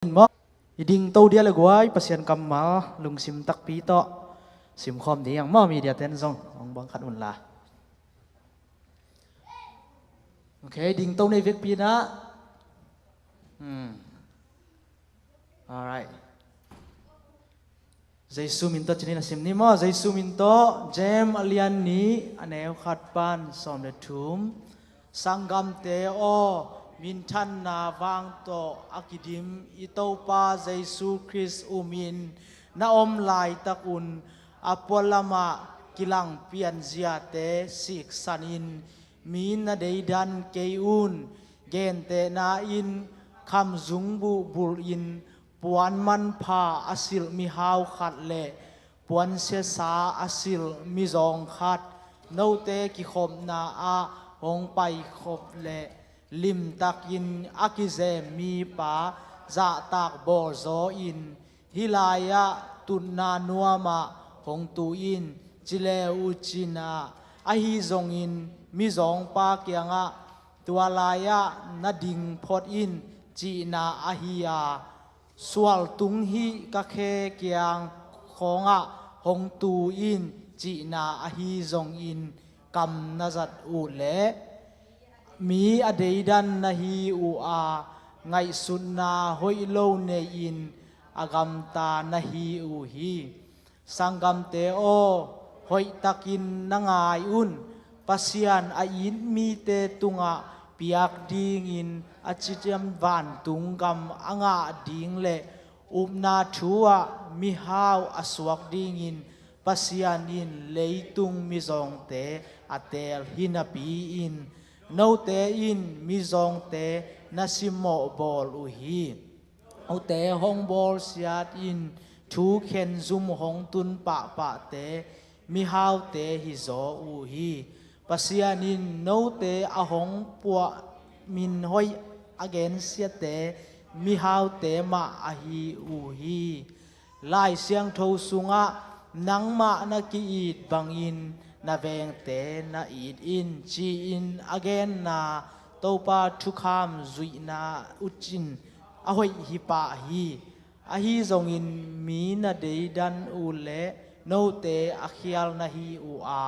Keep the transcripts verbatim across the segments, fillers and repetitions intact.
in maw. I dingto dia le guai, Pasian kammal lungsim takpi tawh simkhawm ding ang maw, media ten zong hong bang khat unla. Ok, dingto nei vekpi na. Hmm. Alright. Jesu min tawh cinin a sim ni maw, Jesu min tawh, James a lian nih, a neu khat pan sawm le thum. Sanggamte aw, minthanna vang tawh a kidim i Topa Jesu Khrist umin na om laitakun a pualamah kilang pianziate siksanin mi na deidan kei un. Gentehna in khamzung buhbulhin puan manpha a silh mihau khat le puan siasa a silh mizawng khat note kikhopna ah hong paikhop le limtakin a kizem mipa zahtak bawlzaw in hih lai-ah tutna nuamah hong tu in, ci le uh cin ah, ahi zongin mizawngpa kiangah tua lai-ah na ding phot in cihna ahi a, sualtung hih ka khe kiang khawngah hong tu in cihna ahi zongin kam na zat uh leh mi a deidan na hi uh a, ngaihsutna hoih lo nei-in a gamta na hi uh hi. Sanggamte aw, hoihtakin na ngai un. Pasian a it mite tungah piak dingin a ciam vantung gam a ngah ding le upna thu-ah mihau a suak dingin Pasian in leitung mizawngte a teel hi napi-in note in mizawngte na simmawh bawl uh hi. Note hong bawlsiat in thu khenzum hong tun pahpahte mihaute hizaw uh hi. Pasian in note a hong puah min hoih a gensiate mihaute mah ahi uh hi. Lai Siangtho sungah nangmah na ki-it bangin na vengte na it in ci-in a genna Topa thukham zuihna uh cin a hoih hi pah hi. Ahi zongin mi na deidan uh leh note a khial na hi uh a,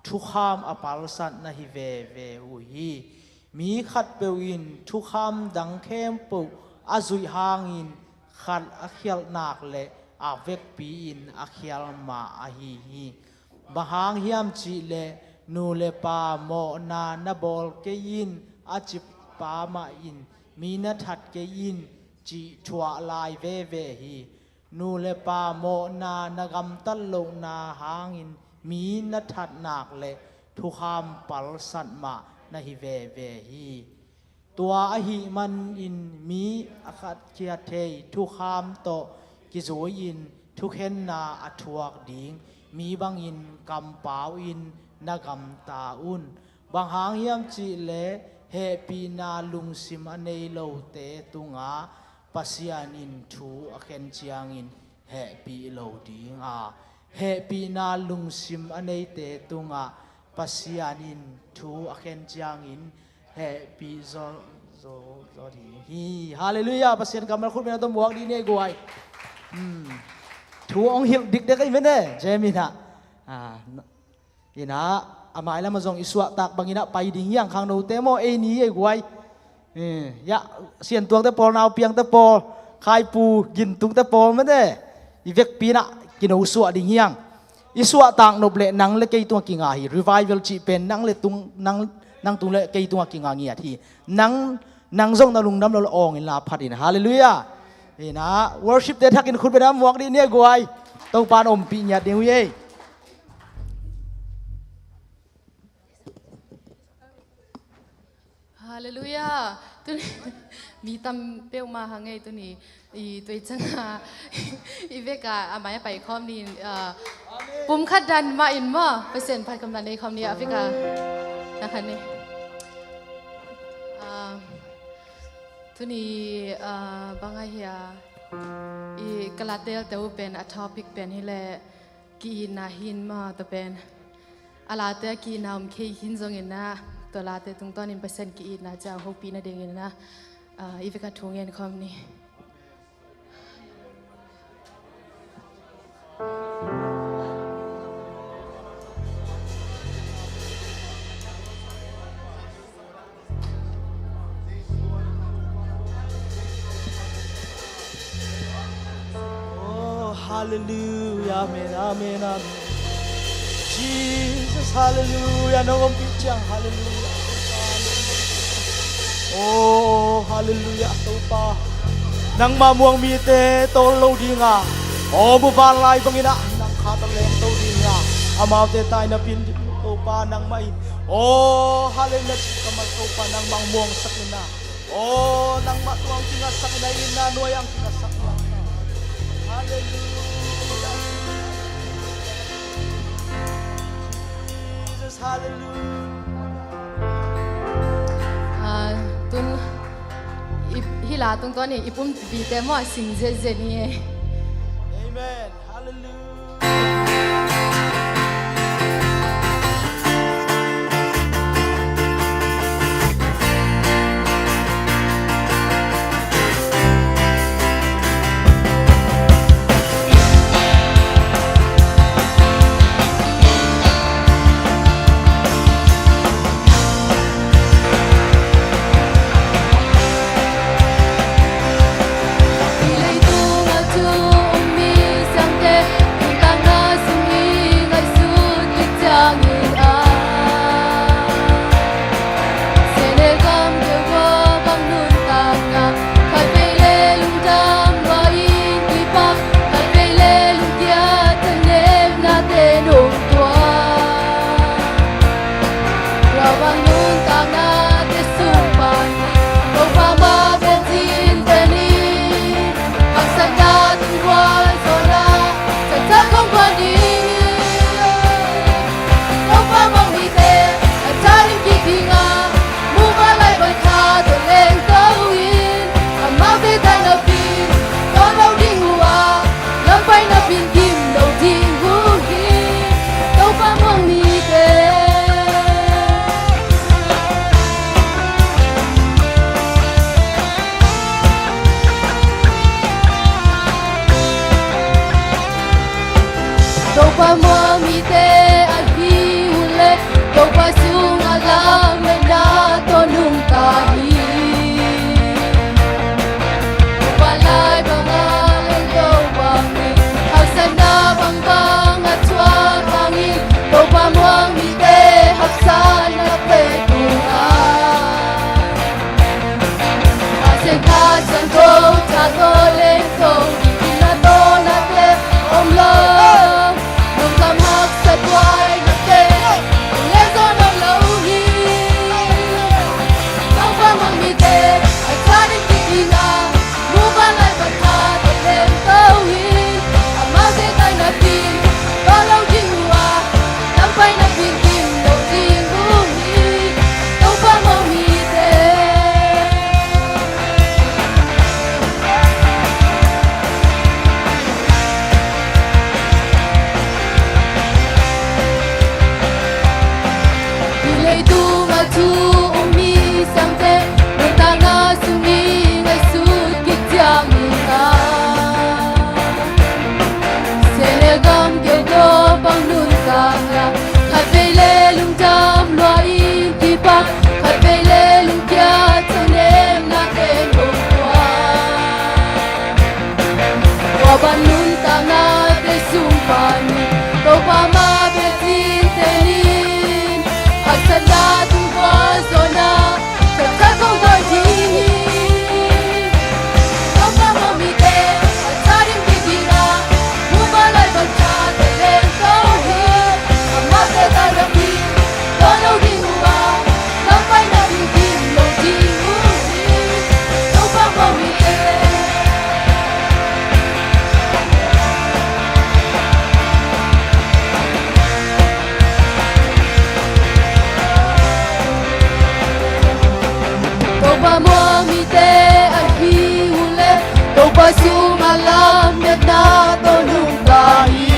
thukham a palsat na hi veve uh hi. Mi khatpeuh in thukham dang khempeuh a zuih hangin khat a khialh nak le a vekpi-in a khial mah ahi hi. Bang hang hiam cih leh nu le pa mawhna na bawl kei in a cipa mah in mi na that kei in cih thuah lai veve hi. Nu le pa mawhna na gamtat lohna hangin mi na that nak le thukham palsat mah na hi veve hi. Tua ahih manin mi a khatkhia thei thukham tawh kizui-in thukhenna a thuak ding mi bangin kampau-in na gamta un. Bang hang hiam cih leh hehpihna lungsim a nei lote tungah Pasian in thu a khen ciangin hehpih lo ding a, hehpihna lungsim a neite tungah Pasian in thu a khen ciangin hehpih zaw, zaw, zaw ding hi. Halleluiah. Pasian kammal khut bengin a tawh muak dih ni ei guai. Hmm. Thu hong hilh dikdek ei mene, James in ah. Ah, Inah, a mailam ah zong i suahtak bangin ah pai ding hiang khangnote maw, ei ni ei guai. Eh, ya, siantuangte pawl, naupiangte pawl, khaipu gintungte pawl mete. I vekpi inah kino suah ding hiang. I suahtak nop leh nang le kei tungah kinga hi. Revival cih pen nang le tung, nang, nang tung le kei tungah kinga ngiat hi. Nang, nang zong na lungdam lo le awng inla phat in. Halleluiah. Inah, worship te thakin khut bengin a muak dih ni ei guai. Topa'n ompih ngiat ding uh ei. Halleluiah. Tuni mi tam peuhmah hang ei tuni i tuicanga i veka a mai a pai khawm ni, ah, pum khat dan mah in maw, Pasian phat kammal nei khawm ni a veka na khan ni. Ah, tuni, ah, bang a hia i ka la telte uh pen a topic pen hi leh ki-itna hi in maw, tua pen a late a ki-itna om kei hi in zongin ah, tua late tungtawnin Pasian ki-itna ciang hopih nadingin ah, ah, i veka thu ngen khawm ni. Halleluia, amen, amen, amen. Jesus, halleluia, nong ompih ciang, halleluia. Oh, halleluia, Topa. Nangmah muang mite tawllo dinga, aw, muvanlai bangin ah nang khat a lengto dinga, amaute taina pin ding Topa nangmah in. Oh, halleluia, kammal Topa nangmah muangsak in ah. Oh, nangmah tuang kingasak in ah, inn ah nuai ang kingasak in ah. Halleluia. Jesus, halleluia. Ah, tun i, hih la tungtawn in i pumpite mawh a sing ziazia ni e. Amen. Halleluia. Tua bang nuntaknate sung panin Topa mah bek cihte ni. Haksatna tungtawn zawhna, sangsak kong guan ding hi. Topa muang mite a thadim kik ding a, muvanlai bang khat tawh lengto in, amaute taina pin tawllo ding uh a, lampai na pin kim lo ding uh hi. Topa muang mite. Topa muang mite ahi uh leh, Topa sungah lametna tawh nungta hi. Muvanlai banga lengto bangin, haksatna bangbang a thuak hangin, Topa muang mite haksatnate tungah, Pasian Kha Siangtho tha tawh lengto, gimna tawh nate om lo. Lungkham haksat huai nate hong lehzaw nawn lo hi. Topa muang mite a thadim kik ding a, muvanlai bang khat tawh lengto in, amaute taina pin tawllo ding uh a, lampai na pin kim lo ding uh hi. Topa muang mite. Hih leitung a thu um mi siangte, nuntakna sung i ngaihsut kik ciangin ah, Senegal gam keu tawh bang nuntakna, khatvei le lungdam lua in kipak, khatvei le lungkia thanemna ten hong tua. Tua bang nuntaknate sung panin Topa mah bek cihte ni. Haksatna tungtawn zawhna, sangsak kong guan ding hi. Topa muang mite a thadim kik ding a, muvanlai bang khat tawh lengto hi. Amaute taina pin tawllo ding uh a, lampai na pin kim lo ding uh hi. Topa muang mite. Topa muang mite ahi uh leh, Topa sungah lametna tawh nungta hi.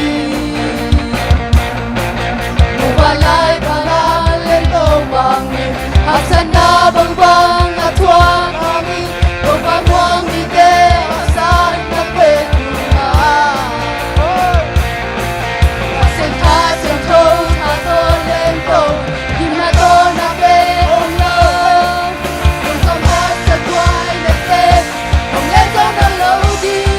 Muvanlai banga lengto bangin, haksatna bangbang a thuak hangin, Topa muang mite haksatnate tungah, Pasian Kha Siangtho tha tawh lengto, gimna tawh nate om lo. Lungkham haksat huai nate hong lehzaw nawn lo ding.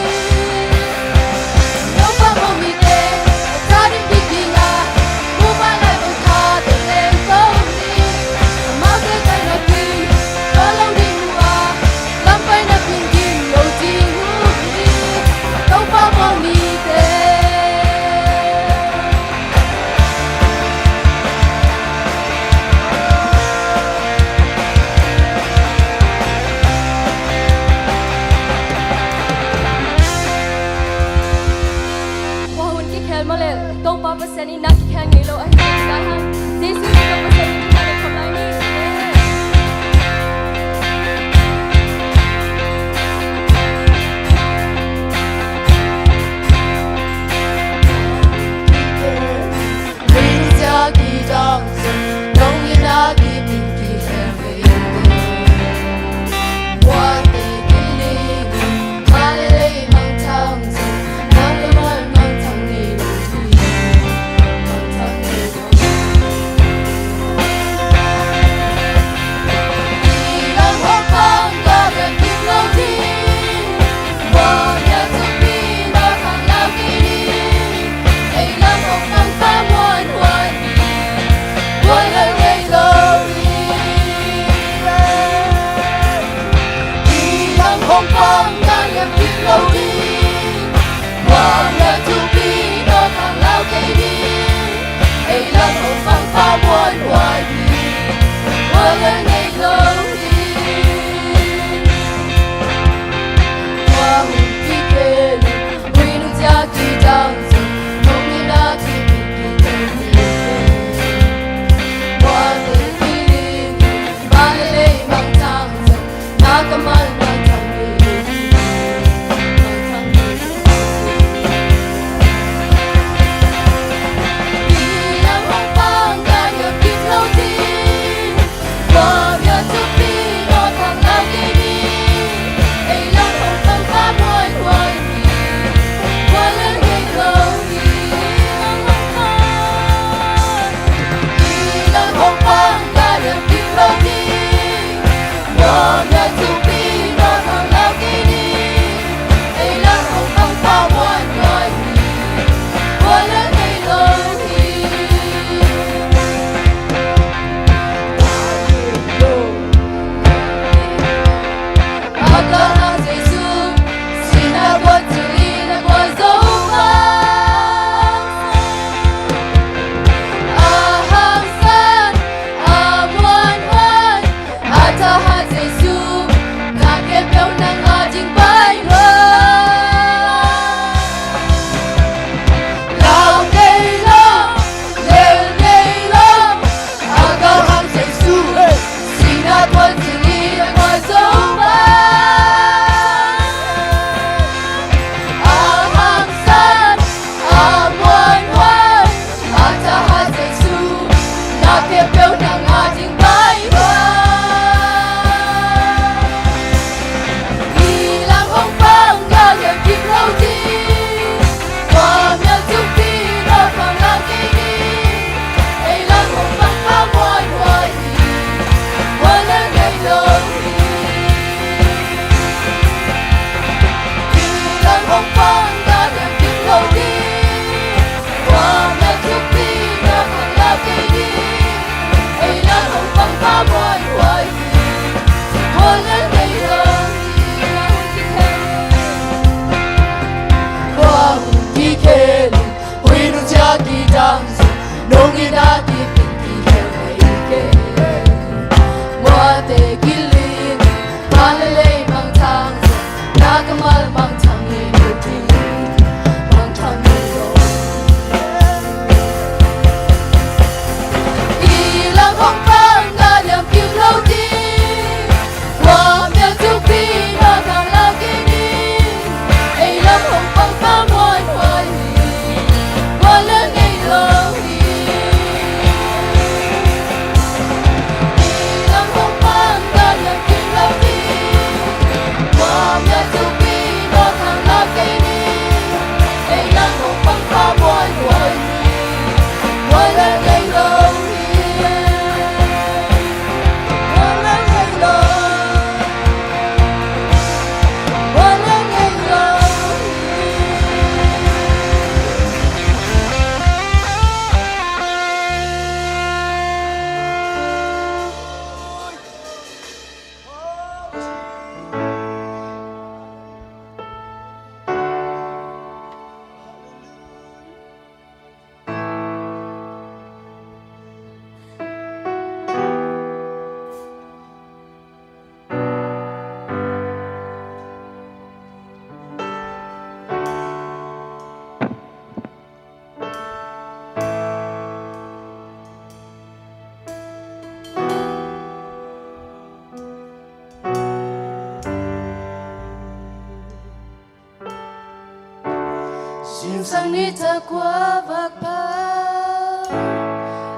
Zingsang ni thakua vakpha,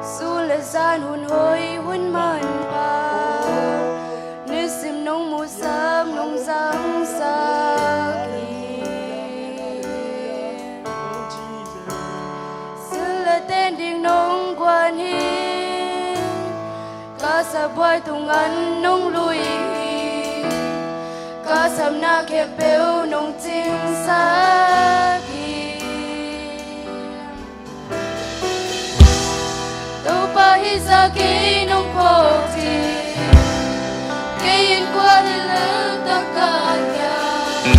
sun le zan hun hoi hun manpha, nisim nong musak nong zangsak hi. Sil le ten ding nong guan hi. Ka sabuai tung an nong lui hi. Ka sapna khempeuh nong cingsak hi. Topa hih zah kei nong phawk hi. Kei in kua hi lel tak ka hiam?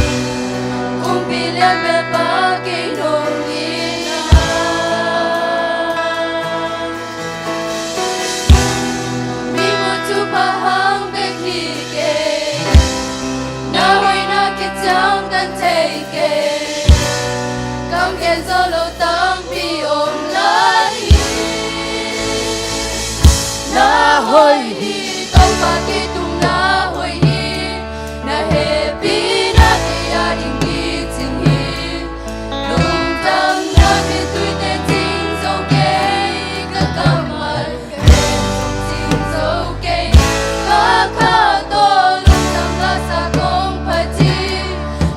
Kumpi lian belpa kei nong hi na. Mi mawh thupha hang bek hi kei. Na hoihna kiciamteh thei kei. Kam gen zo lo tampi om lai hi. Na hoih hi, Topa kei tung na hoih hi. Na hehpihna kei a ding hi cing hi. Lungdamna kei tuite cing zo kei. Ka kammal ka heh zong cing zo kei. Ka kha tawh lungdam lasa kong phat hi.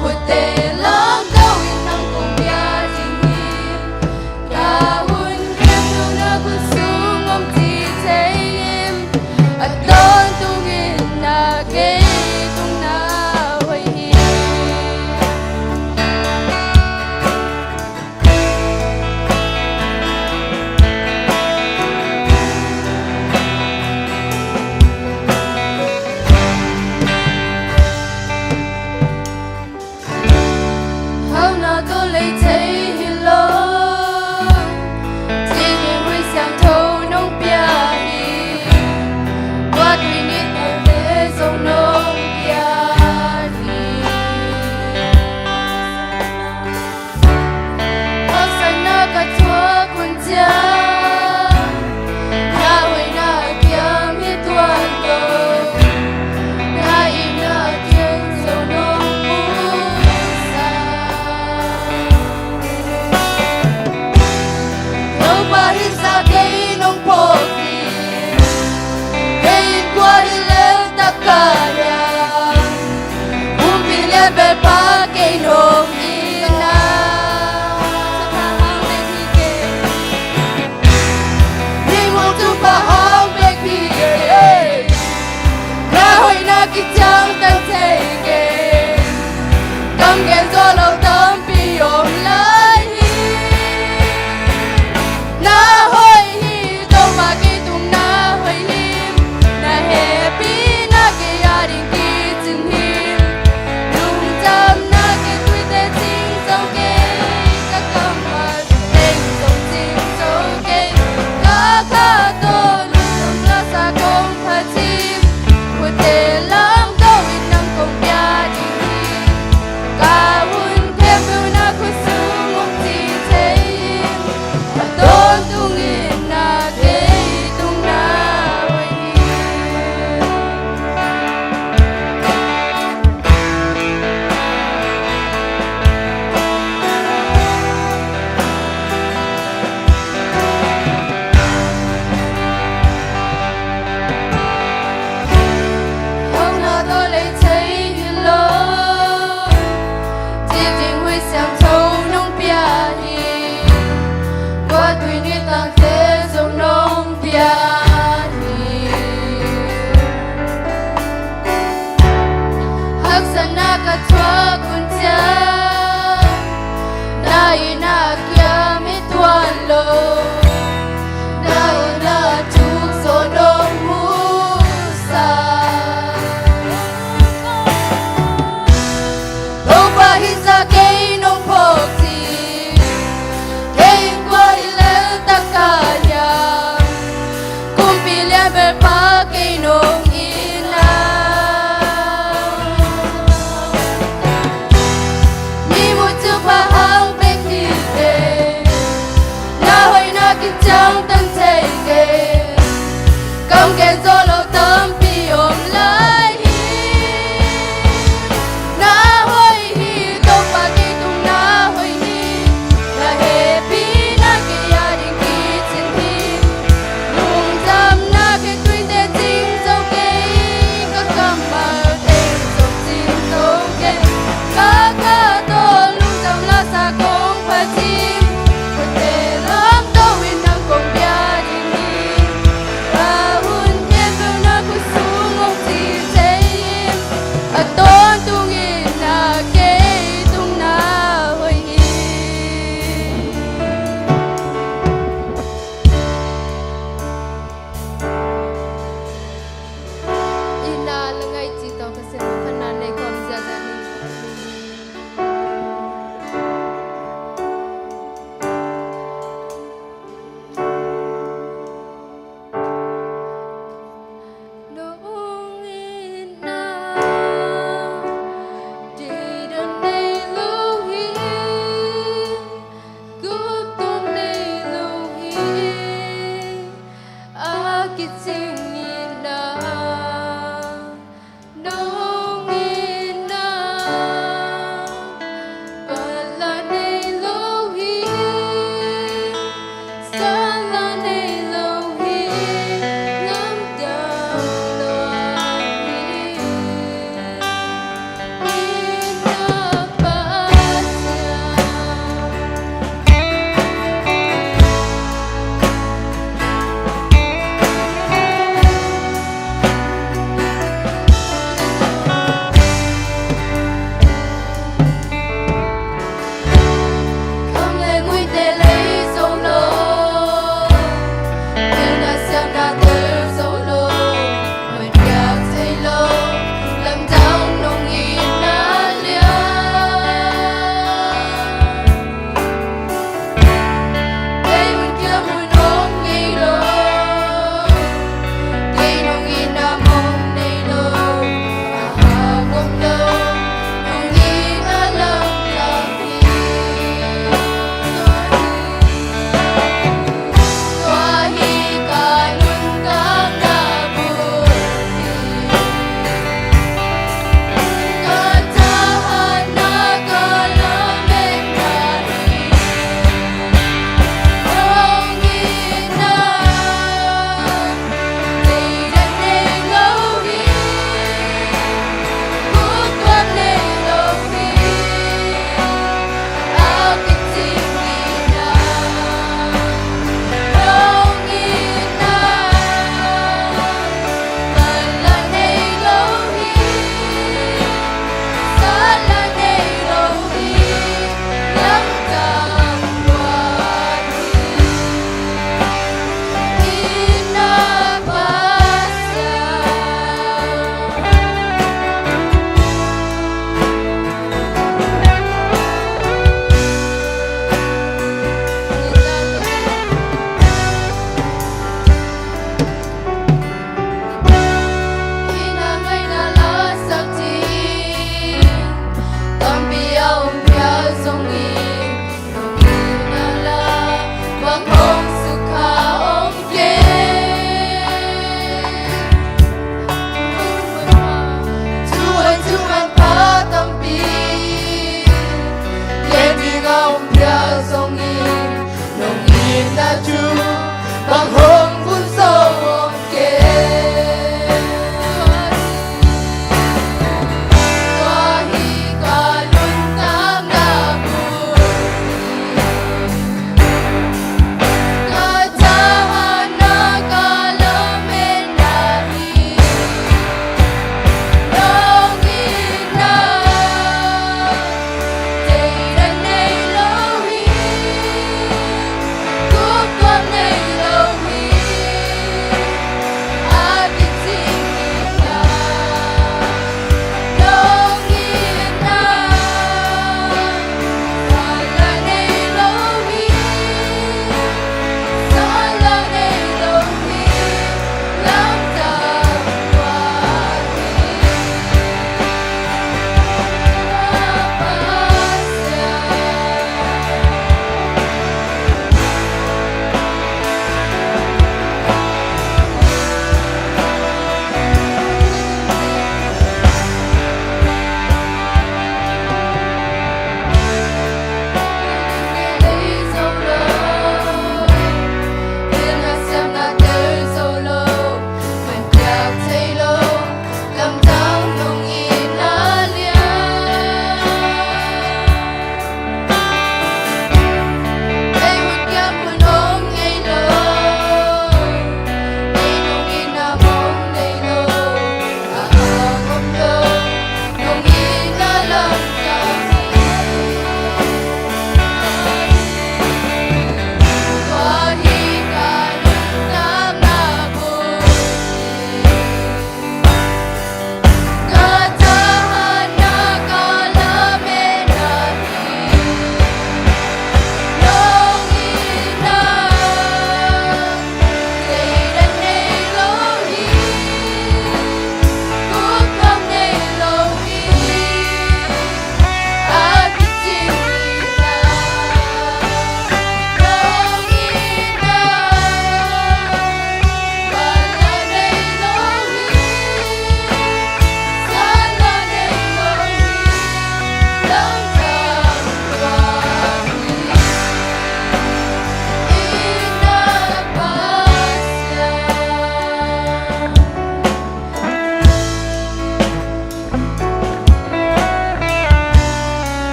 Khutte lamdang in nang kong pia ding hi.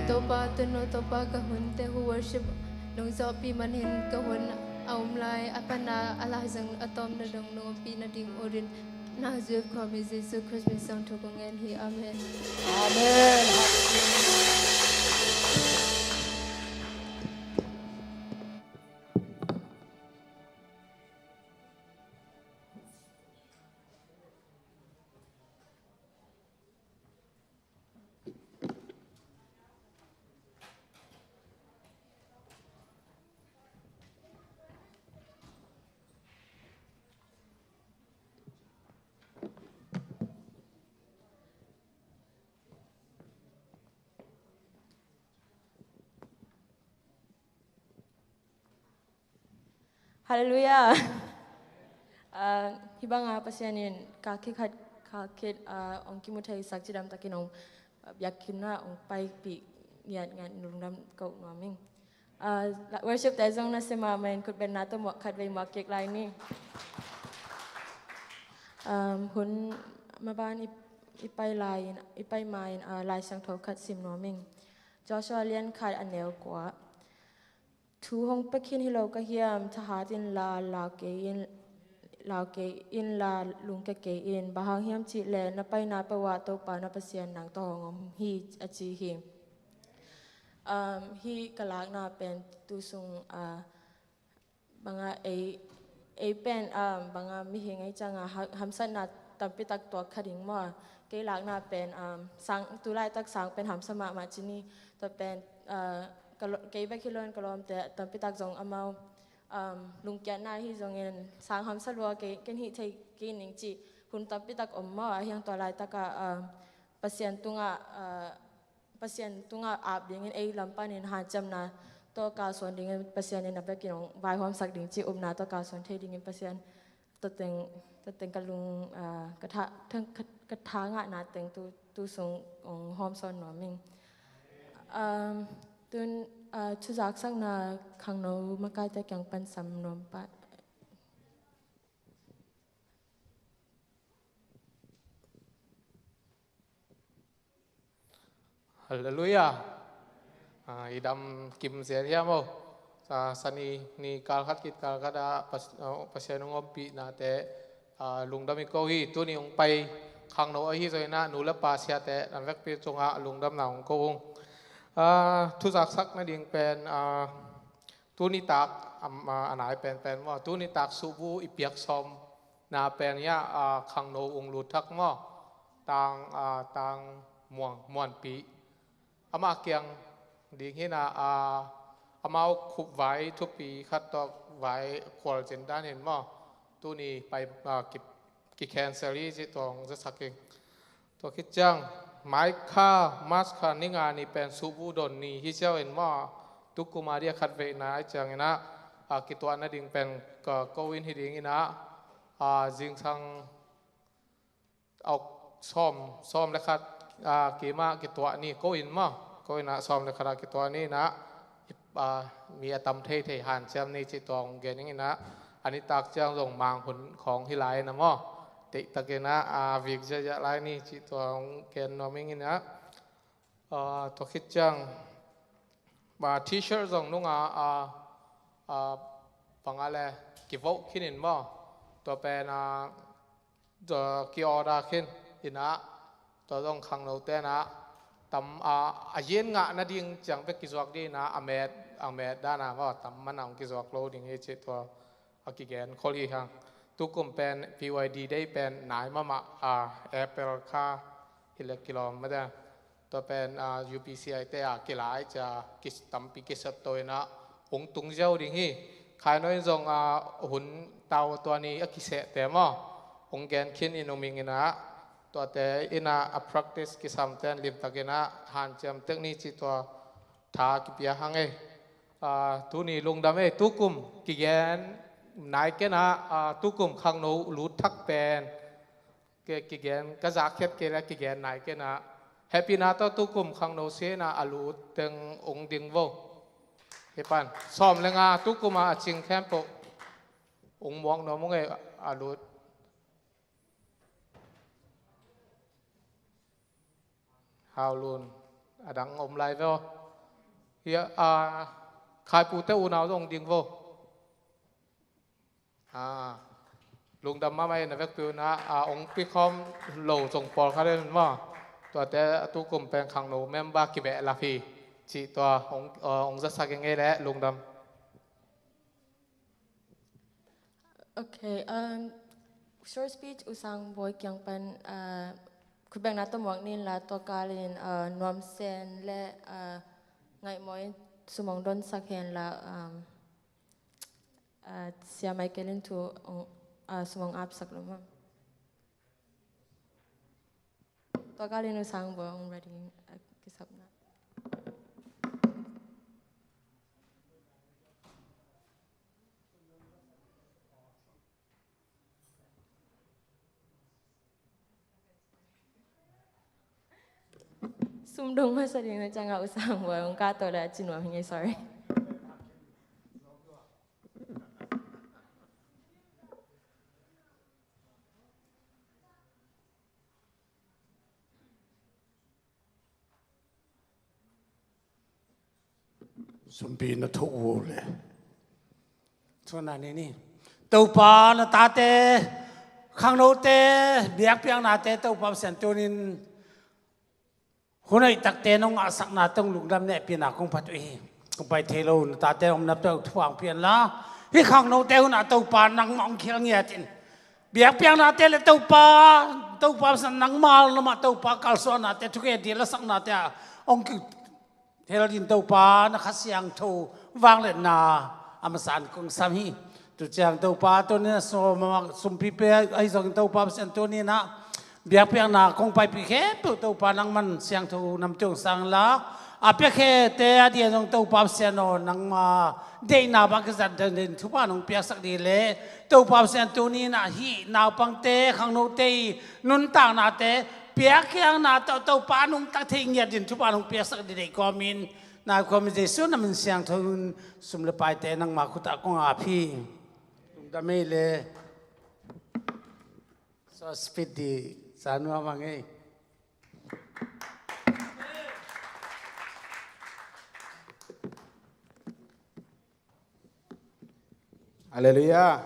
Topa, tun no Topa, ka hunte uh worship nong zawhpih manin ka hun a um lai a pana a lai zong a tawpna dong nong ompih nading uh in, na zuih khuami Jesu Khrist min suang thu kong ngen hi. Amen. Amen. Halleluiah. Ah, hih banga Pasian in kha khit khat, kha khit, ah, hong kimu theisak cidam takin hong, ah, biakinn ah hong paipih ngiatngiat, lungdam ko nuam ing. Ah, worship te zong nasia mahmah in, khutbetna tawh muak khat vei muak kik lai ni. Um, hun maban i, i pai lai in, i pai ma in, ah, Lai Siangtho khat sim nuam ing. Joshua lian khat a neu kua. Thu hong pia khin hi lo ka hiam? Thahat inla, lau kei in, lau kei inla, lungkia kei in. Bang hang hiam cih leh na paina peuh ah Topa na Pasian nang tawh hong om hi, a ci hi. Um, hih ka lakna pen tu sung, ah, banga ei, ei pen, um, banga mihing ei cianga ha-, hamsatna tampi tak tuak kha ding maw. Kei lakna pen, um, sang, tu laitak sang pen hamsa mahmah ci ni. Tua pen, uh, ka lo-, kei bek hi lo in ka lawmte tampi tak zong amau, um, lungkiatna hi zongin sang hamsa lua kei, ken hih thei kei ning cih hun tampi tak om maw. A hiang tua laitakah, um, Pasian tungah, uh, Pasian tungah ap dingin ei lam panin hanciamna tawh kalsuan dingin Pasian in a bekin hong vaihawmsak ding cih upna tawh kalsuan thei dingin Pasian tua teng, tua teng ka lung, ah, ka tha, ka, ka tha ngahna teng tu, tu sung hong hawmsawn nuam ing. Um, tun, ah, thuzaksakna khangno makaite kiang pan sam nuam pah. Halleluiah. Ah, i dam kim zel hiam aw? Ah, sani ni kal khat khit kal khat ah Pas-, ah, Pasian hong ompihnate, ah, lungdam i ko hi. Tuni hong pai khangno ahi zongin ah nu le pa siate nan vekpi tungah lungdamna hong ko ung. Ah, thuzaksak nading pen, ah, tuni tak, am, ah, a nai penpen maw, tuni tak suhbu i piak sawm na pen hiah, ah, khangno ung lut thak maw, tang, ah, tang muang, muanpih. Amah kiang ding hi na, ah, amau khup vai thupi khat tawh vai khual cin dan hin maw, tuni pai, ah, ki, ki cancel hi cih tua hong zasak ing. Tua khit ciang, mai kha, March kha, ni nga ni pen suhbu don ni hi ciau in maw, tukum a dia khat veina ai ciangin ah, ah, kituah nading pen ka ko in hi dingin ah, ah, zingsang auk sawm, sawm le khat, ah, kima kituah ni ko in maw, ko in ah sawm le khat ah kituah ni in ah, ah, mi a tam thei thei hanciam ni cih tua hong gen ing in ah, a nitak ciang zong mang hun khawng hi lai na maw, teihtakin ah, ah, vik ziahziah lai ni cih tua hong gen nuam ing in ah, ah, tua khit ciang, ah, T-shirt zong nunga, ah, ah, banga le kivoh khin in maw, tua pen, ah, tua ki-order khin in ah, tua zong khangnote in ah, tam, ah, a yen ngah nading ciang bek kizuak ding in ah, a met, a met dan a maw, tam man a hong kizuak lo ding hi cih tua a kigen khol hi hang. Tukum pen P Y D day pen nai mahmah, ah, April kha hi le kilawm mah dan. Tua pen, ah, U P C I te a kilai cia ki, tampi kisat to in ah hong tung ziau ding hi. Khaino in zong, ah, hun tau tua ni a kisehte maw, hong gen khin in um ing in ah, tuate in ah a practice kisam ten limtak in ah hanciam tek ni cih tua tha kipia hang ei. Ah, tuni lungdam ei, tukum kigen nai ken ah, ah, tukum khangno lut thak pen Ke, kigen, ka zak khiat kei le kigen nai ken ah. Hehpihna tawh tukum khangno si in ah a lut teng ung ding vo. Hi pan. Sawm le nga tukum ah a cing khempeuh ung muak nuam ung ei a lut. Hau Lun. A dang om lai ve aw. Hia, a, Khaipute unau zong ding vo. A, lungdam mahmah in a vekpi un a, a, ong pikhawm lo zong pawlkhat in maw. Tuate a tukum pen khangno member kibehlap hi. Cih tua ong, a, ong zasak ing ei leh lungdam. Ok, um, short speech U Sang Bawi kiang pan, uh, khutbengna tawh muak ni inla, tua kalin, uh, nuamsen le, uh, ngaihmawi sum ong donsak henla, um, uh, Sia Michael in thu ong, uh, sum ong apsak lo maw. Tua kalin U Sang Bawi ong ready, uh, kisapna. Sum dong masa ding na ciangah U Sang Bawi ong kahto le a ci nuam hi ngei, sorry. Sumpi na thoh uh le. Thuana ni ni. Topa na tate, khangnote, biakpiaknate, Topa Pasian tunin hun hoih takte nong ngahsakna tawh lungdam nehpihna kong phat uh hi. Kong pai thei lo na tate omna peuh thupha ong pia inla, hih khangnote hunah Topa nangmah ong khial ngiat in. Biakpiaknate le Topa, Topa Pasian nangma lamah Topa kalsuannate, thukhen ding lasaknate ah ong ki hel din Topa na Kha Siangtho vangliatna a masa in kong sam hi. Tu ciang Topa tunin a sawm a sumpipi ahi zongin Topa Pasian tuninah biakpiakna kong paipih khempeuh Topa nangman siangtho namte ong sang inla, a piakhete a dian zong Topa Pasian aw, nangma deihna bang kizat dingin thupha nong piaksak ding le, Topa Pasian tuninah hih naupangte, khangnote i nuntaknate, piakkhialna tawh Topa nungta thei ngiat dingin thupha nong piaksak ding deih kawmin, nai kawmin Jesu na min siangtho in sum le paite nangma khutah kong ap hi. Lungdam ei le. So speed di sa nuam a ngei. Halleluiah.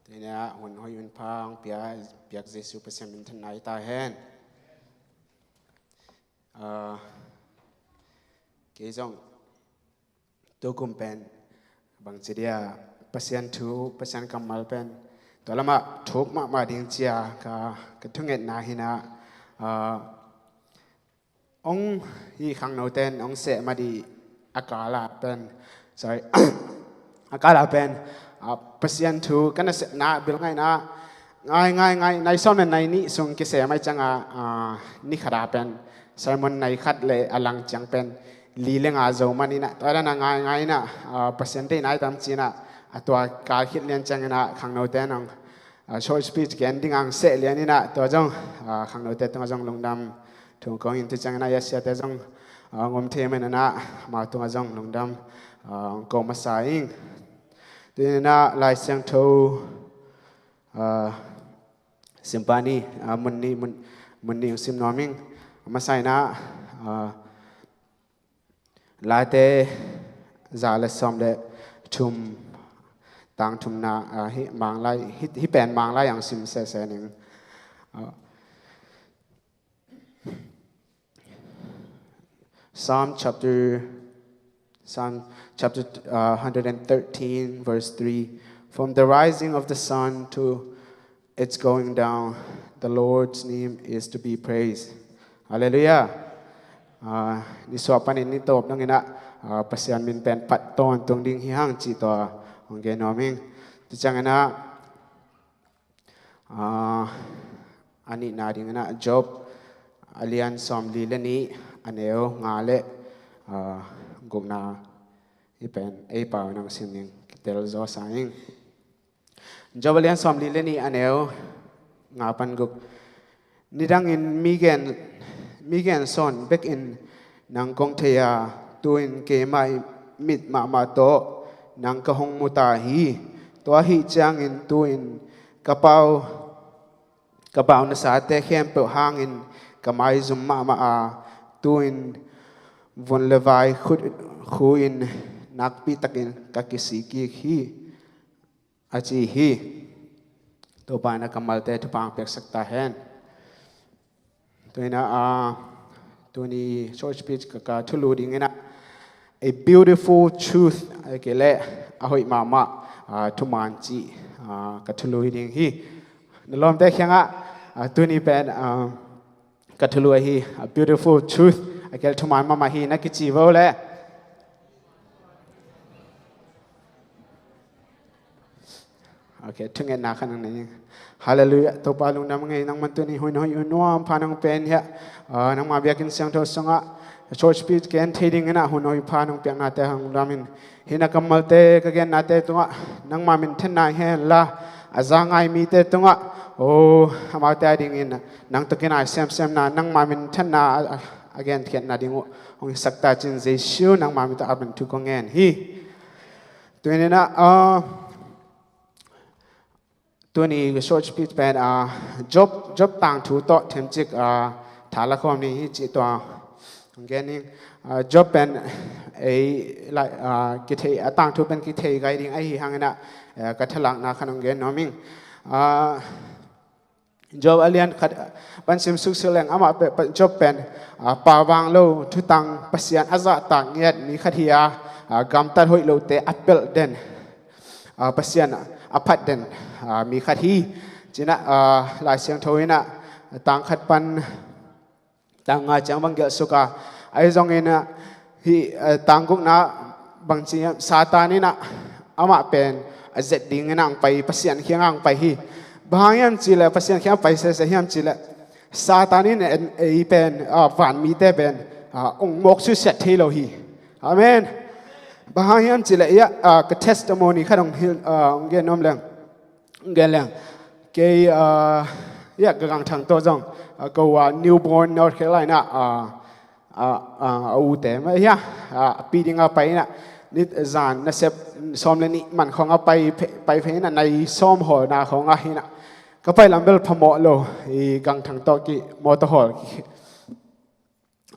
Tunia hun hoih hun pha hong pia, piak Jesu Pasian min thanna hi ta hen. Ah, kei zong tukum pen bangci dia Pasian thu, Pasian kammal pen tua lamah thuk mahmah ding cia ka, ka thungetna hinah, ah, ong hi khangnoten ong seh mah dih a kala pen, sorry, a kala pen, ah, Pasian thu ka nasepna bil ngaihna ngai ngai ngai, nai sawm le nai nih sung kiseh mai cianga, ah, ni khata pen sermon nai khat le a lang ciang pen li le nga zo maninah tua dana ngai ngai inah, ah, Pasian deihna i tam cinah a tua kal khit lian cianginah khangnote nong, ah, short speech gen ding ang seh lian inah tua zong, ah, khangnote tungah zong lungdam thu kong in tu cianginah i a siate zong, ah, ngom thei maninah amau tungah zong lungdam, ah, kong masa ing. Tuninah Lai Siangtho, ah, simpa ni, ah, mun ni, mun, mun ni sim nuam ing. Masa inah, ah, Late za le sawm le thum, tang thumna, ah, hi Manglai, hi, hi pen Manglai ang sim sese ning. Ah, Psalm chapter, Psalm chapter, uh, hundred and thirteen, verse three. From the rising of the sun to its going down, the Lord's name is to be praised. Halleluiah. Ah, nisuah panin nitawp nanginah, ah, Pasian min pen phat tawntung ding hi hang cih tua hong gen nuam ing. Tu cianginah, ah, a nihna dinginah Job a lian sawmli le nih a neu nga le, ah, gukna hi pen ei pau nang sim ning kitel zaw sa ing. Job a lian sawmli le nih a neu nga pan guk. Nidangin mi gen, mi gen sawn bekin nang kong thei a, tu-in keimah i mit mahmah tawh nang ka hong mu ta hi. Tua ahih ciangin tu-in ka pau, ka pau nasate khempeuh hangin ka maizum mahmah a, Tu-in vun le vai khut, khu-in nakpi takin ka kisik kik hi, a ci hi. Topa in a kammalte thupha hong piaksak ta hen. Tu-in ah, tuni short speech ka, ka thulu ding in ah, a beautiful truth, a kei leh a hoih mahmah, ah, thuman cih, ah, ka thulu hi ding hi. Na lawmte kiangah, ah, tuni pen, ah, ka thulu ahi, a beautiful truth, a kei leh thuman mahmah hi na kici vo leh. Ok, thungetna khat nang nei. Halleluiah. Topa lungdam ngei, nangman tuni hun hoih, hun nuam pha nong pia in hiah, ah, nangma biakinn siangtho sungah short speech gen thei ding in ah hun hoih pha nong piaknate hang lungdam ing. Hih na kammalte ka gennate tungah nangma minthanna hi hen la, a za ngai mite tungah, oh, amaute a dingin nang tawh kinai semsemna, nangma minthanna a, a, a genkhiatna ding uh hong hisak ta ci-in Jesu nangma min tawh, amen, thu kong ngen hi. Tu-in ah, ah, tuni short speech pen, ah, Job, Job tangthu tawh themcik, ah, tha la khawm ni hi cih tua hong gen ning. Ah, Job pen ei lai, ah, kithei, a tangthu pen kithei gai ding ahi hang in ah, eh, ka thalakna khat hong gen nuam ing. Ah, Job a lian khat pan sim suksuk leng amah pe, pe, Job pen, ah, pavang lo, thutang, Pasian a zahtak ngiat mi khat hi a, ah, gamtat hoih lote a pelh den, ah, Pasian a phat den, ah, mi khat hi. Ci-in ah, ah, Lai Siangtho in ah tang khat pan tang nga ciang bang gelh suk a, ahi zongin ah hih, ah, tang gukna bang ci hiam, Satan in ah amah pen a zet ding in ah hong pai, Pasian kiangah hong pai hi. Bang hang hiam cih leh, Pasian kiangah pai sese hiam cih leh, Satan in en ei pen, ah, van mite pen, ah, hong mawk suksiat thei lo hi. Amen. Bang hang hiam cih leh, ah, ka testimony khat hong hilh, ah, hong gen nuam leng. Gen leng. Kei, ah, ya, ka gangthang tawh zong, ah, ko, ah, New Bern, North Carolina, ah, ah, ah, a ute mah hi a, ah, a pi ding a pai in ah, ni zan nasep sawm le nih man khawng a pai phe-, pai phei in ah, nai sawm hawlna khawng ah hi in ah, ka pai lam bel phamawh lo, i gangthang tawh ki mawtaw hawl ki,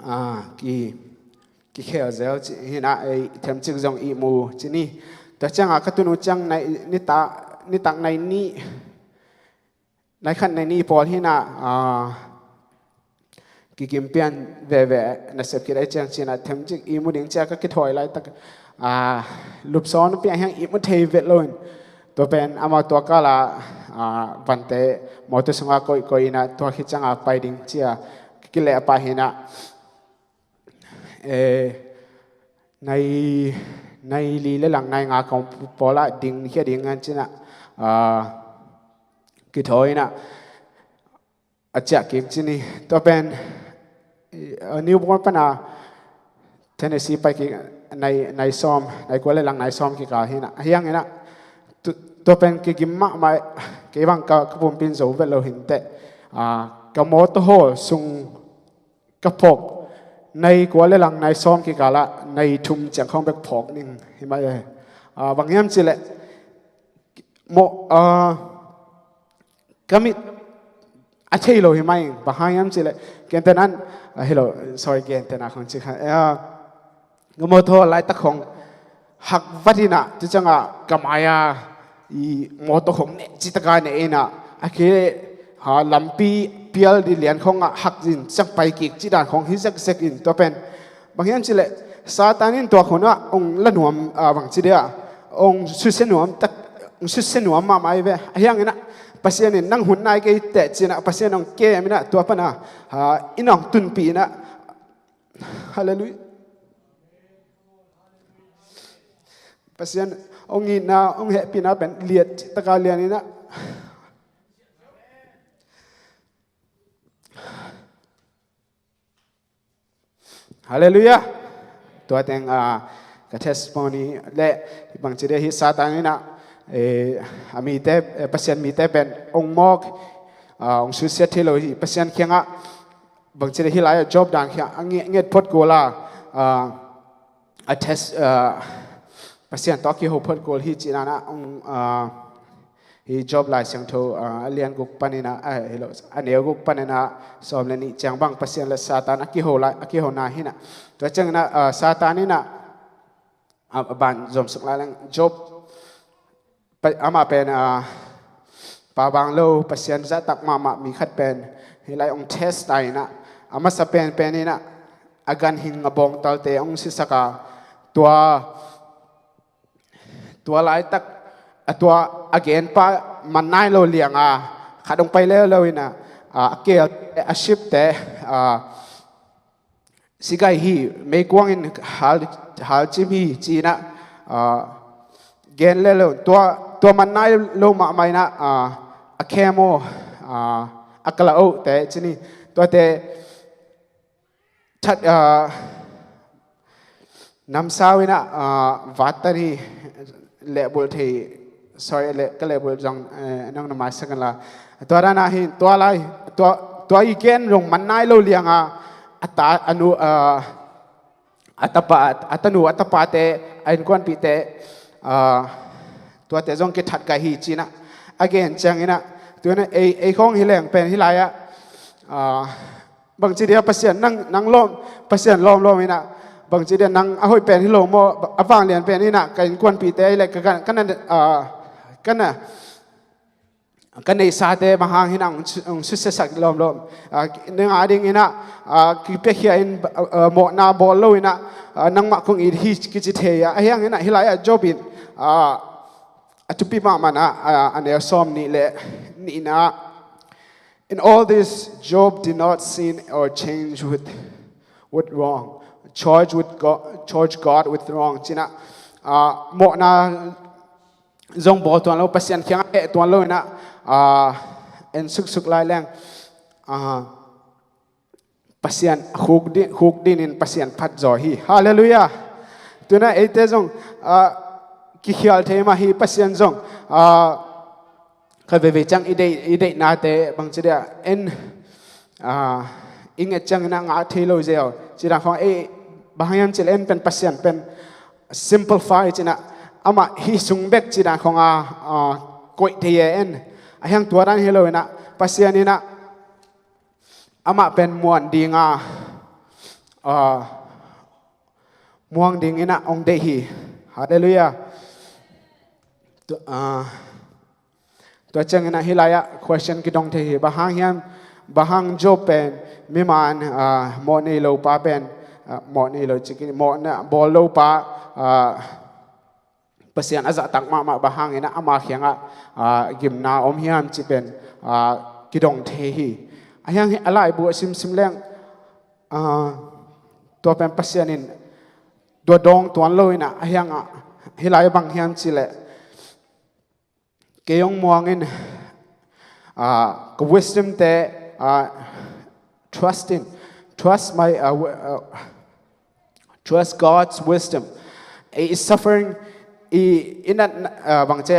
ah, ki, kikhel zel ci hi in ah, ei themcik zong ihmu ci ni. Tua ciangah ka tun uh ciang nai, nitak, nitak nai nih, nai khat nai nih pawl hi in ah, ah, kigim pian veve, nasep khit ahih ciang ci in ah themcik ihmu ding ci-a ka kithawi laitak, ah, lupsawn piang hiang ihmu thei vet lo in. Tua pen amau tua kal ah, ah, vante mawtaw sungah koihkoih in ah tua khit ciangah pai ding ci-a ka kileh pah hi in ah, eh, nai, nai li le lang nai nga khawng pawl ah ding khia ding ngan ci in ah, ah, kithawi in ah, a ciah kik ci ni. Tua pen, eh, New Bern pan a Tennessee pai kik nai, nai sawm, nai kua le lang nai sawm kikal hi in ah, a hiang in ah, tu-, tua pen kigim mahmah, kei bang ka, ka pumpi in zo vet lo hi inteh, ah, ka mawtaw hawl sung ka phawk, nai kua le lang nai sawm kikal ah nai thum ciang khawng bek phawk ning hi mah e. Ah, bang hiam cih leh, maw, ah, ka mit a thei lo hi mah ing, bang hang hiam cih leh, gentehna in, ah, hi lo, sorry, gentehna khawng ci kha, ah, ka mawtaw laitak khawng hak vat in ah, tu ciangah ka mai-a i mawtaw khawng neh cih tak a neh in ah, a kei leh, ha, lampi pial ding lian khawng ah hak in ciang pai kik cih dan khawng hi zekzek in, tua pen bang hiam cih leh, Satan in tua khawng ah hong la nuam, ah, bang ci dia, hong susia nuam tak, hong susia nuam mahmah hi ve. A hiang in ah, Pasian in nang hun nai kei teh ci in ah, Pasian hong kem in ah, tua pan a, ah, inn ah hong tunpih in ah. Halleluiah. Pasian hong itna, hong hehpihna pen lian cih tak a lian in ah. Halleluiah. Tua teng, ah, ka testimony le, bang ci dia, hih Satan in ah, eh, a mite, eh, Pasian mite pen hong mawk, ah, hong susia thei lo hi, Pasian kiangah, bang ci dia, hih lai-ah Job dan kiang a nget, nget phot kul a, ah, a test, ah, Pasian tawh a kiho phot kul hi cih dan ah, hong, ah, Hi Job Lai Siangtho, ah, a lian guk panin ah, ah, hi lo, a neu guk panin ah, sawm le nih ciang bang Pasian le Satan a kiho lai, a kihona hi in ah. Tua ciangin ah, ah, Satan in ah, ah, a ban zom suk lai leng Job, pa-, amah pen, ah, pa bang lo, Pasian zahtak mahmah mi khat pen, hi lai ong test ta in ah, a masa penpen in ah, a ganhing a bawngtalte ong sisak a, tua, tua laitak, a tua a genpa man nai lo liang a, khat ong pai leuleu in ah, ah, a keelte, a sheepte, ah, si gai hi, meikuang in hal, halcim hi ci in ah, ah, gen leuleu, tua, tua man nai lo mahmah in ah, ah, a khemo, ah, a kala ohte ci ni, tuate, that, ah, namsau in ah, ah, vattan hi, lehbulh thei, sorry, leh, ka lehbulh zong, eh, nang na maisak in la. Tua dan ah hi, tua lai, tua, tua i gen zong man nai lo liang a, a ta, a nu, ah, a tapa, a tanu, a tapate, a innkuanpihte, ah, tuate zong kithat gai hi ci in ah, a gen ciangin ah, tu in ah ei, ei khawng hi leng pen hi lai ah, ah, bangci dia Pasian nang, nang lawm, Pasian lawmlawm in ah, bangci dia nang a hoih pen hi lo maw, a vanglian pen in ah, ka innkuanpihte le ka, ka, ka na, ah, ka na, ka neihsate bang hang hi in ah ong su-, ong susiasak lawmlawm. Ah, nang a ding in ah, ah, kipiakhia in, ah, ah, mawhna bawl lo in ah, ah, nangmah kong it hi kici thei a, ahi hangin ah hi lai ah Job in, ah, a thupi mahmah in ah, ah, a neu sawm nih le nihna ah, "In all this, Job did not sin or change with, with wrong, charge with God, charge God with wrong," ci in ah, ah, mawhna zong bawl tuan lo, Pasian kiangah heh tuan lo in ah, ah, en suksuk lai leng, ah, Pasian khuk din, khuk din in Pasian phat zaw hi. Halleluiah. Tu in ah eite zong, ah, kikhial thei mah hi, Pasian zong, ah, khat veivei ciang i deih, i deihnate bangci dia en, ah, i nget ciangin ah ngah thei lo zel. Ci dan khawng ei, bang hang hiam cih leh en pen Pasian pen simplify ci in ah, amah hih sung bek ci dan khawng a, ah, koih thei e en. Ahi hang tua dan hi lo in ah, Pasian in ah amah pen muan ding a, ah, muang ding in ah ong deih hi. Halleluiah. Tu, ah, tua ciangin ah hi lai ah question kidong thei hi. Bang hang hiam, bang hang Job pen mi man, ah, mawh nei lo pa pen, ah, mawh nei lo ci kei, mawhna bawl lo pa, ah, Pasian a zahtak mahmah bang hangin ah ama kiangah, ah, gimna om hiam cih pen, ah, kidong thei hi. Ahi hang hi a laibu a simsim leng, ah, tua pen Pasian in tua dawng tuan lo in ah, ahi hang ah hi lai bang hiam cih leh, kei hong muang in, ah, ka wisdom te, ah, trust in, trust my, ah, wi-, ah, trust God's wisdom. I, i suffering, i, i nat, ah, bangci,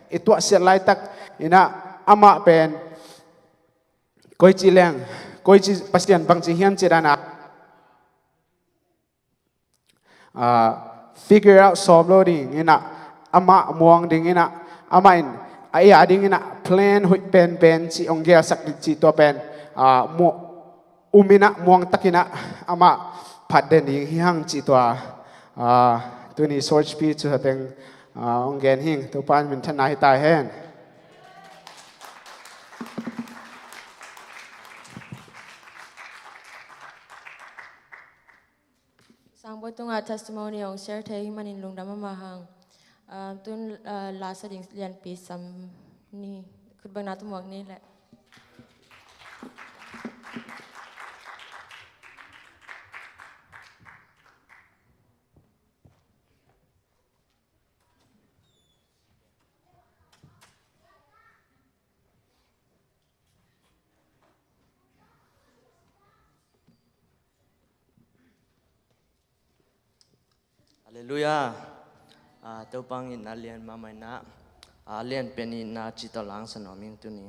i tuahsiat laitak in ah amah pen koici leng, koici Pasian bangci hiam ci dan ah, ah, figure out sawm lo ding in ah, amah muang ding in ah, amah in a, i a ding in ah plan hoih penpen cih ong gelsak ding cih tua pen, ah, mu-, um in ah, muang tak in ah amah phat den ding hi hang cih tua, ah, tuni short speech tu sa teng, ah, ong gen hing. Topa in minthanna hi ta hen. Sangbawi tungah testimony hong share thei hih manin lungdam mahmah hang. Ah, tun, ah, la sa ding lianpi sam ni, khutbetna tawh muak ni leh. Halleluiah. Ah, Topa in a lian mahmah in ah, a lianpen in ah cih tawh la sa nuam ing tuni.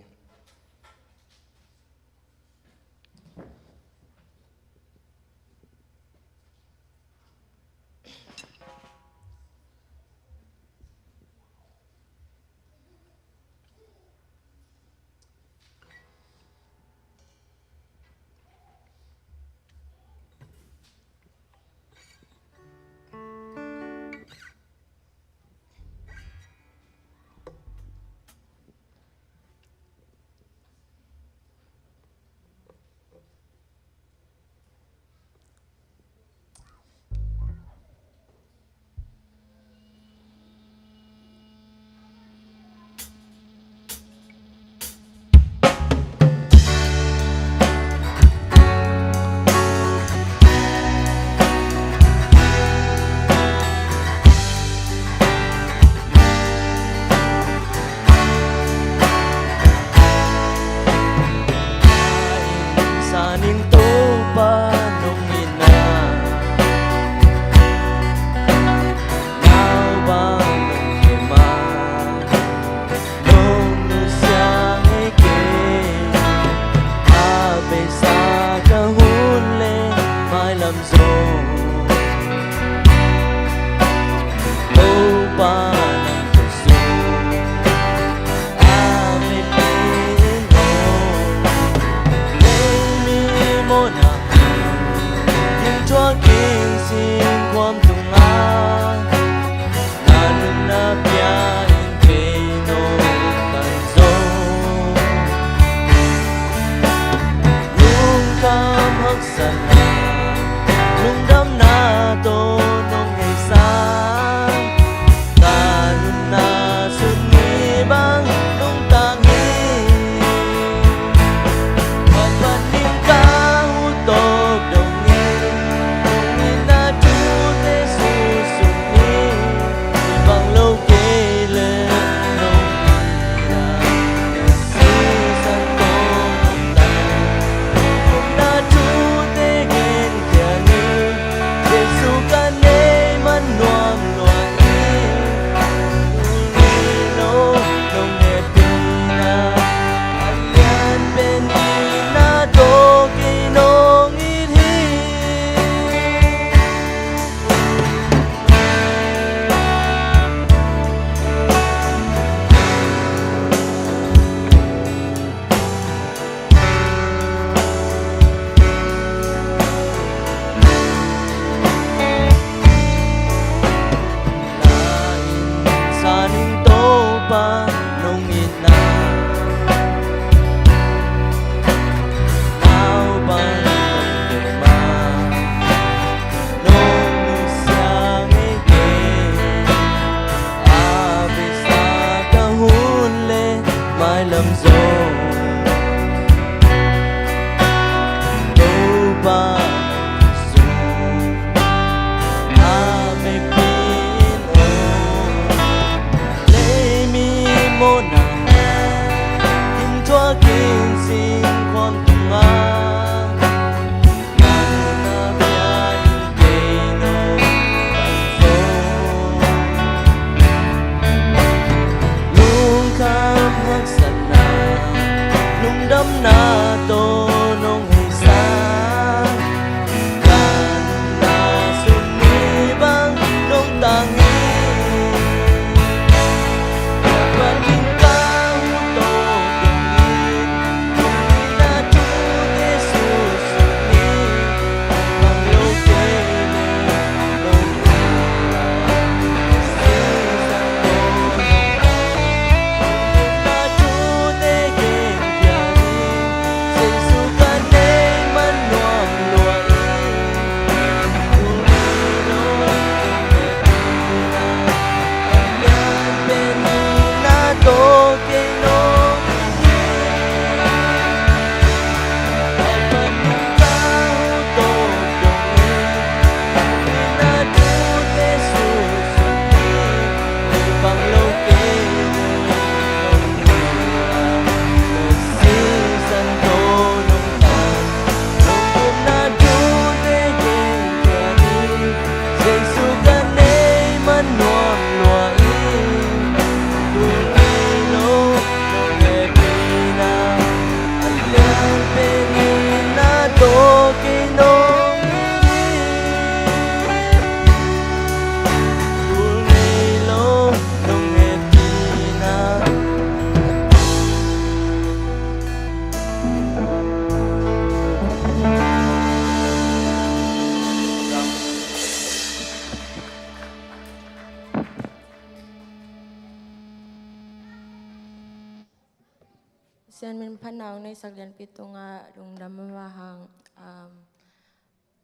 Sian min phatna hong neihsak lianpi tungah lungdam mahmah hang. Um,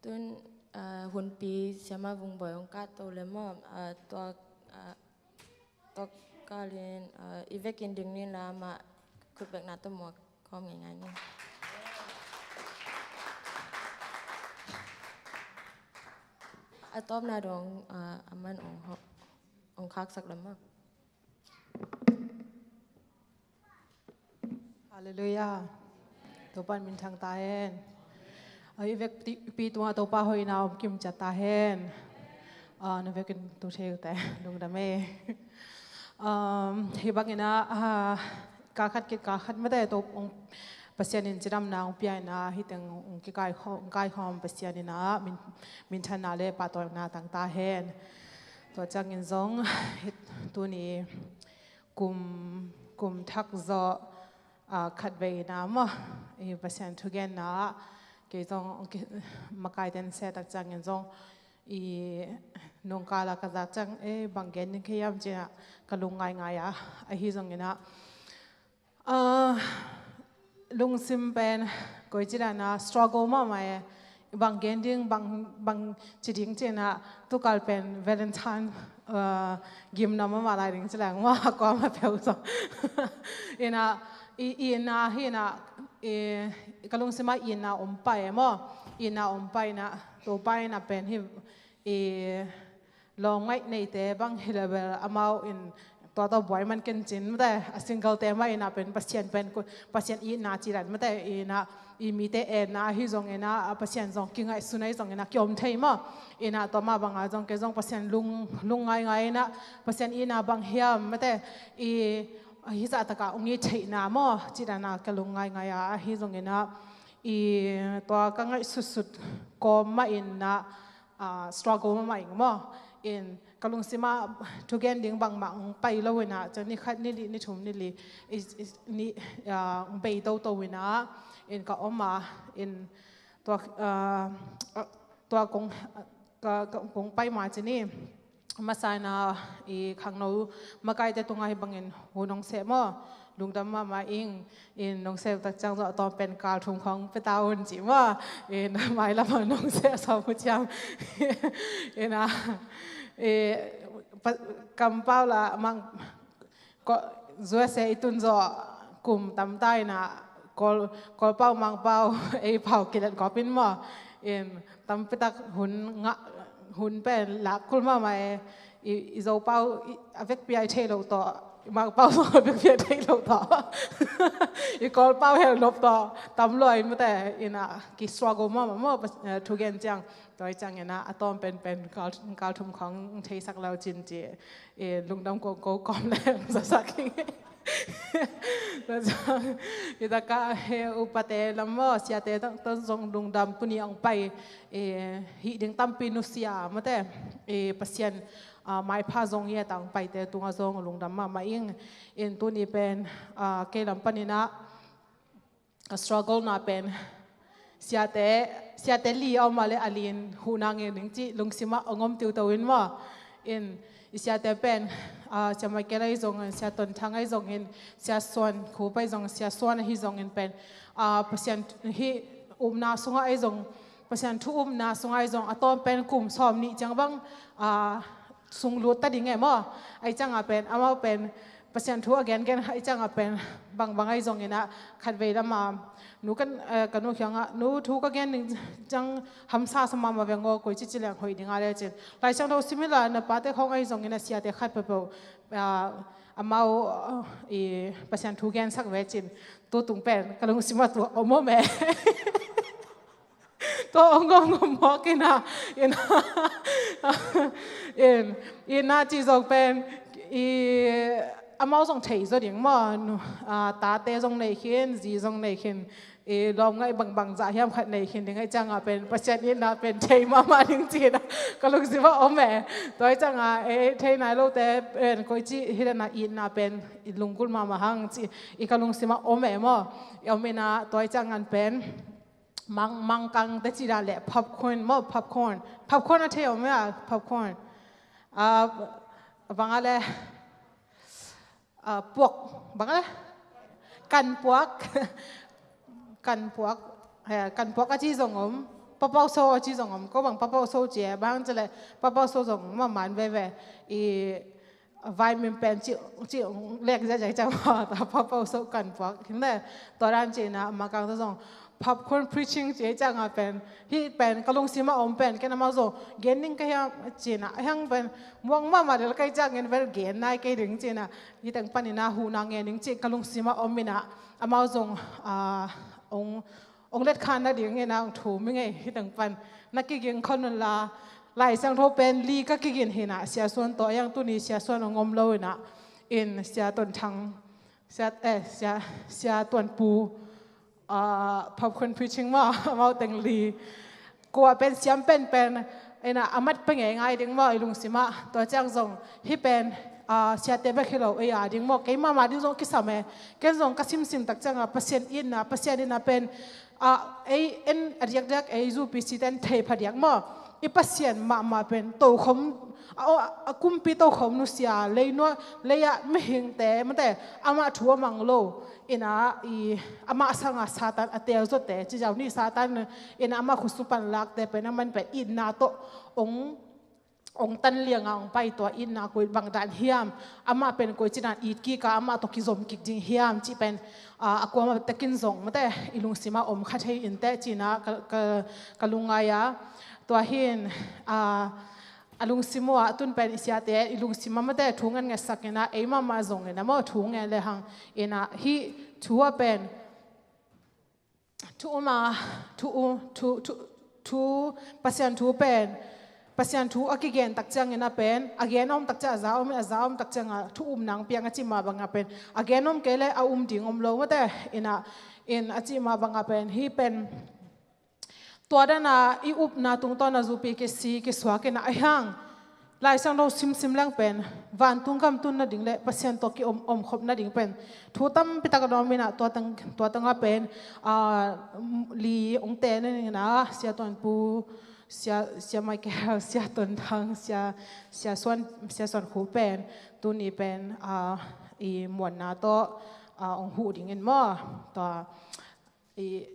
tun, uh, hunpi siama Vungbawi hong kahto le maw, uh, tua, uh, tua kalin, uh, i vekin ding ni la mah khutbetna tawh muak khawm ngeingai ni. A tawpna dong, uh, a man hong ho-, hong khaksak le maw. Halleluiah. Topa in minthang ta hen. A, i vekpi tungah Topa hoihna om kim ciat ta hen. A, na vekin tu thei uh te lungdam e. Um, hih bangin ah, a, kal khat khit kal khat mate to, um, Pasian in cidamna hong pia in ah, hih teng hong kikaikhawm, hong kaikhawm Pasian in ah, min, minthanna le pahtawina tang ta hen. Tua ciangin zong, hih tuni kum, kum thak zawh, a, khatvei na maw, i Pasian thugenna ah, kei zong ki-, makaite in seh tak ciangin zong, i nungkal a ka zak ciang, e, bang gen ding ka hiam ci-in ah, ka lung ngaingai a, ahi zongin ah, a, lungsim pen, koi ci dan a, struggle mahmah e, bang gen ding, bang, bang ci ding ci-in ah, tukal pen Valentine, uh, gimna mahmah lai ding ci leng maw, a kuamah peuh zong. In ah, i, i itna hi in ah, i, ka lungsim ah itna om pah e maw, itna om pah in ah, Topa in ah pen hih, i, lawmngaih neite bang hi le bel amau in tua tawh buai man ken cin mate, a single te mah in ah pen Pasian pen ku-, Pasian itna ci dan mate, in ah i mite etna ahi zongin ah, a Pasian zong kingaihsun ahi zongin ah kiom thei maw. In ah tua mah bangah zong kei zong Pasian lung, lung ngaingai in ah Pasian itna bang hiam mate, i, hih zah takah hong it theihna maw ci dan a ka lung ngaingai a, ahi zongin ah i tua ka ngaihsutsut kawm mah in ah, a, struggle mahmah ing maw. In ka lungsim ah thugen ding bangmah hong pai lo in ah, ciang ni khat ni li, ni thum ni li, i, i, ni, a, hong bei toto in ah, in ka om a, in tua, a, a, tua kong, ka, ka, kong pai ma ci ni. Masa in ah i khangno makaite tungah hih bangin hun hong seh maw, lungdam mahmah ing. In nong seh uh tak ciang zong a tawm pen kal thum khawng pia ta un ci maw. In mailam ah nong seh a sawm uh ciang. In ah, i, pa, kampau la mang, ko, U S A i tun zawh kum tam ta in ah, Kawl, Kawlpau, Mangpau, ei pau kilet kawp in maw. In tampi tak hun ngah, hun pen lak kul mahmah e. I, i Zopau, i, a vekpi a i theih loh tawh, i Mangpau zong a vekpi a i theih loh tawh. I Kawlpau hel nop tawh tam lua in mate, in ah ki struggle mahmah maw, eh, thugen ciang. Tua hi ciangin ah, a tawm penpen kal, kal thum khawng theisak lo cin ci. Eh, lungdam ko, ko kawm le zasak hi. Tua ciang, i takah, eh, upate lam maw, siate tawh, tawh zong lungdam, tuni hong pai, eh, hih ding tampi nusia mate, eh, Pasian, ah, maipha zong hi a tang paite tungah zong lungdam mahmah ing. In tuni pen, ah, kei lam panin ah, ka struggle na pen siate, siate li a om a le a li in huhna ngei ding cih lungsim ah hong om tiuto in maw. In i siate pen, ah, Sia Michael ahi zongin, Sia Ton Thang ahi zongin, Sia Suan Khup ahi zongin, Sia Suan ahi zongin pen, ah, Pasian hih upna sungah ahi zong, Pasian thu upna sungah ahi zong, a tawm pen kum sawm nih ciang bang, ah, sung lut ta ding e maw. Ahi ciangah pen, amau pen, Pasian thu a gengen ahi ciangah pen, bangbang ahi zongin ah, khatvei lam ah, nu kan, eh, ka nu kiangah, nu thu ka gen ding ciang hamsa sa mahmah veng aw, koi cici leng hoih ding a le cin. Lai Siangtho sim inla, na pate khawng ahi zongin ah siate khat peuhpeuh, ah, amau, ah, i Pasian thu gensak ve cin. Tutung pen, ka lungsim ah tua om om e. Tua hong om om mawk in ah, in ah, in, in ah ci zong pen, i, amau zong thei zaw ding maw, nu, ah, tate zong nei khin, zi zong nei khin, i, lawmngaih bangbang zah hiam khat nei khin ding ahi ciangah pen, Pasian itna pen thei mahmah ding ci-in ah, ka lungsim ah om e. Tua ahi ciangah, e, thei nai lote pen, koici hi dan a itna pen, i lunggulh mahmah hang ci, i ka lungsim ah om e maw, i om in ah, tua ahi ciangah pen, Mang, mangkang te ci dan leh popcorn maw, popcorn. Popcorn a thei om hia, popcorn. Ah, bang a le, ah, puak, bang a le? Kanpuak, kanpuak, eh, kanpuak a ci zong om, papauso a ci zong om, ko bang papauso ci e, bang ci leh papauso zong om a man veve. I vitamin pen ci, ci lek zia zia ciang ma ta papauso kanpuak. Him le tua dan ci na ma kang ta zong popcorn preaching ci ciang a pen. Hih pen ka lungsim a om pen, ken amau zong gen ning ka hiam ci na, hiang pen muang mahmah del kai ciangin vel gen nai kei ding ci na. Hih teng panin a huhna ngen ning ci ka lungsim a om in a, amau zong, ah, ong, ong let khan nading in a ong thum i ngei hih teng pan. Na kiging khon un la, Lai Siangtho pen li ka kigin hi na, Sia Suan tawh a iang tuni Sia Suan ong om lo in a, in Sia Tuan Thang, Sia, eh, Sia, Sia Tuan Pu, ah, popcorn preaching ma, amau teng li. Kua pen siam pen pen, ina a mat pe ngei ngai ding maw, i lungsim ah. Tua ciang zong, hih pen, ah, siate bek hi lo, ei a ding maw, kei mahmah ding zong kisam e. Ken zong ka simsim tak ciang a, Pasian itna, Pasian itna pen, ah, ei en a diakdiak, ei zupi siten thei phadiak maw. I Pasian mahmah pen, tokhom, a, a, a kumpi tokhom nusia, lei nua, lei ah mihingte, mate, amah thu a mang lo. Ina i amah sanga Satan a tel zawte, ci zau ni Satan ina amah khutsung pan lakte pen a man pen itna tawh ong, ong tan lianga ong pai tua itna koi bang dan hiam, amah pen koi ci dan it kik a, amah tawh kizom kik ding hiam, ci pen, a, a kuamah takin zong mate i lungsima om kha thei in teh, cina ka, ka, ka lungngai a. Tua hin, a, a lungsim uh ah tun pen i siate i lungsim ah mate thu ngen ngetsak ina, ei mahmah zong ina maw thu ngen le hang ina hih thu ah pen thu um a, thu, thu, thu, thu, Pasian thu pen, Pasian thu a kigen tak ciang ina pen, a gen om tak ciang a za om, a za om tak ciang a thu um nang piang a ci mah bang a pen, a gen om kei le a um ding om lo mate ina, in a ci mah bang a pen, hih pen, tua dana i upna tungtawn a zupi kisi kisuak ina a hiang. Lai Siangtho simsim leng pen, vantung gam tun nading le Pasian tawh ki om, om khop nading pen thu tampi tak a dawm ina, tua tang, tua tanga pen, a, li ong te ning ina, Sia Tuan Pu, Sia, Sia Michael, Sia Tuan Thang, Sia, Sia Suan, Sia Suan Khu pen, tuni pen, a, i muanna tawh, a, ong huh ding in maw. Tua, i,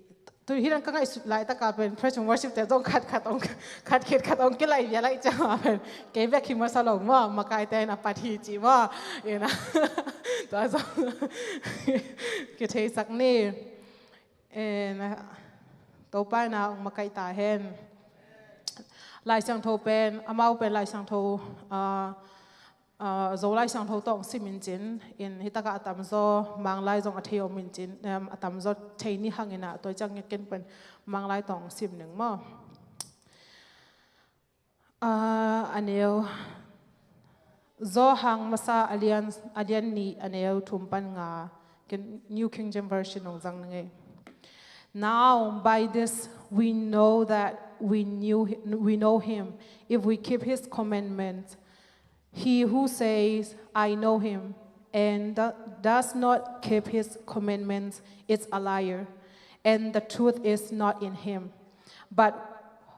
tu hi dang ka ngaihsut laitaka pen praise and worship te zong khat khat ong, khat khit khat ong kilai via lai ciang a pen, kei bek hi masa lo maw, makaite in a pat hi ci maw, ina, tua zong kitheisak ni. Ina, Topa ina ong makaih ta hen. Lai Siangtho pen, amau pen Lai Siangtho, a, a, Zo Lai Siangtho tawh ong sim in cin, in hitaka a tamzaw Manglai zong a thei om in cin, em, a tamzaw thei ni hang ina, tua ciang ken pen Manglai tawh ong sim ning maw. A, a neu, Zawhang masa a lian, a lian nih a neu thum pan nga, ken New King James Version ong zang ning ei. Now, by this we know that we knew, we know him, if we keep his commandments. He who says, "I know him," and do-, does not keep his commandments is a liar, and the truth is not in him. But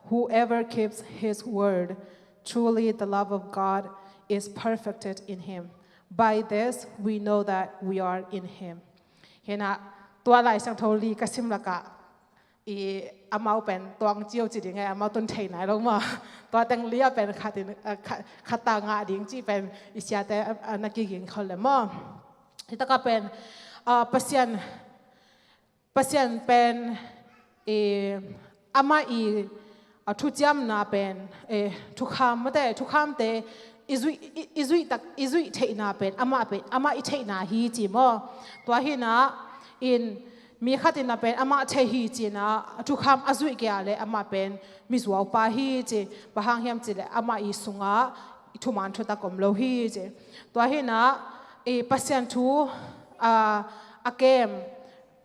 whoever keeps his word, truly the love of God is perfected in him. By this we know that we are in him. Hina, tua Lai Siangtho li ka sim laka, i amau pen tuang ciau ci ding e, amau tun thei nai lo maw. Tua teng lia pen khat in, a, khat, khat ta ngah ding ci pen i siate, a, a, na kiging khol le maw. Hitaka pen, a, Pasian, Pasian pen, i, amah i, a, thuciamna pen, e, thukham mate, thukhamte i zuih, i, i zuih tak, i zuih theihna pen, amah pen, amah i theihna hi ci maw. Tua hina in mi khat ina pen amah thei hi cina, thukham a zuih kei a le amah pen mizuaupa hi ci, bang hang hiam ci le amah i sunga i thuman thutak om lo hi ci. Tua hina i Pasian thu, a, a kem,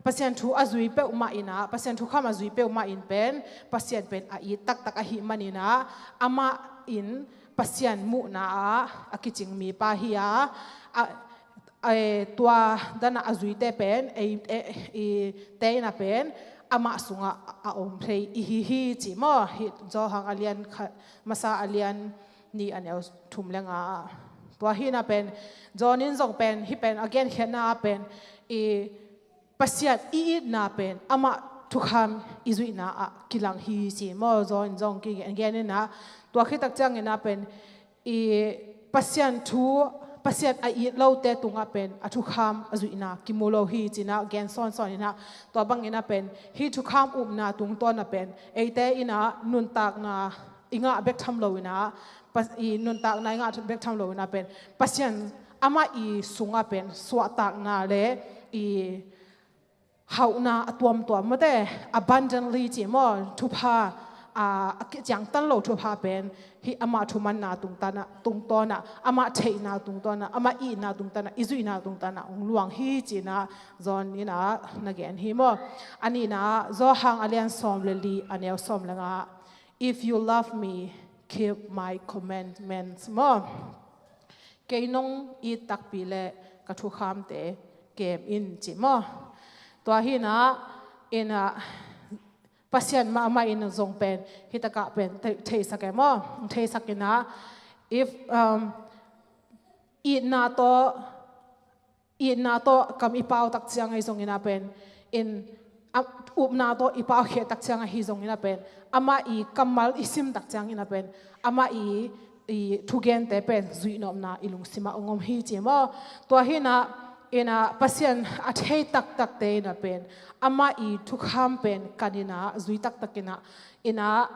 Pasian thu a zui peuhmah ina, Pasian thukham a zui peuhmah in pen, Pasian pen a it taktak ahih manina, amah in Pasian muhna ah a kicing mipa hi a, a, a, tua dana a zuite pen, ei, e, i, te ina pen, amah sungah a om thei i hi hi ci maw, hih Zawhang a lian khat, masa a lian nih a neu thum le nga. Tua hina pen, John in zong pen, hih pen, a genkhiatna ah pen, i, Pasian i itna pen amah thukham i zuihna ah kilang hi ci maw. Zaw in zong kigen in ah, tua khit tak ciangin ah pen i Pasian thu, Pasian a it lote tungah pen a thukham a zuihna kimu lo hi ci-in ah gen sawnsawn in ah, tua bangin ah pen hih thukham upna tungtawn ah pen eite in ah nuntakna i ngah bek tham lo in ah, Pas-, i nuntakna i ngah bek tham lo in ah pen Pasian amah i sungah pen suahtakna le i hauhna a tuamtuam, mate, abundantly ci maw, thupha, a, a kiciangtan lo thupha pen hih amah thumanna tungtawn ah, tungtawn ah, amah theihna tungtawn ah, amah itna tungtawn ah, i zuihna tungtawn ah hong luang hi ci-in ah John in ah na gen hi maw. A nihna, Johan a lian sawm le li, a neu sawm le nga, "If you love me, keep my commandments," maw. "Kei nong it takpi leh ka thukhamte kem in," ci maw. Tua hi-in ah, in ah, Pasian mahmah in zong pen hih takah pen thei-, theisak e maw. Theisak in ah, if, um, itna tawh, itna tawh kam i pau tak ciang ahi zongin ah pen, in, a, upna tawh i paukhiat tak ciang ahi zongin ah pen, amah i kammal i sim tak ciangin ah pen, amah i, i thugente pen zuihnopna i lungsimah hong om hi ci maw. Tua hi-in ah, in ah, Pasian a thei taktakte in ah pen amah i thukham pen kan in ah, zui taktak in ah, in ah,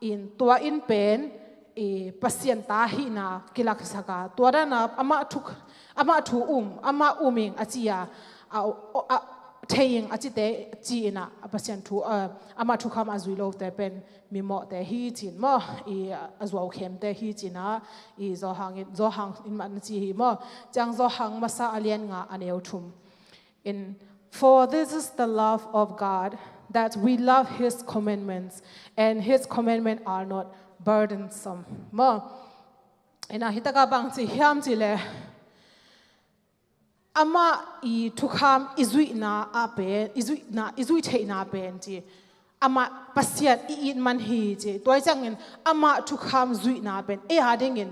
in tua in pen i Pasian ta hihna kilaksak a, tua dan a amah thu, amah thu um, amah um ing a ci a, a, a, thei ing a cite ci in ah, a Pasian thu, a, amah thukham a zui lote pen mimawhte hi ci-in maw, i a zuaukhemte hi ci-in ah, i Johan in, Johan in mah na ci hi maw. Ciang Johan masa a lian nga, a neu thum in, "For this is the love of God, that we love his commandments, and his commandments are not burdensome," maw. In ah, hih takah bang ci hiam cih leh, amah i thukham i zuihna ah pen, i zuihna, i zuih theihna pen ci, amah Pasian i it man hi ci. Tua hi ciangin amah thukham zuihna pen ei a dingin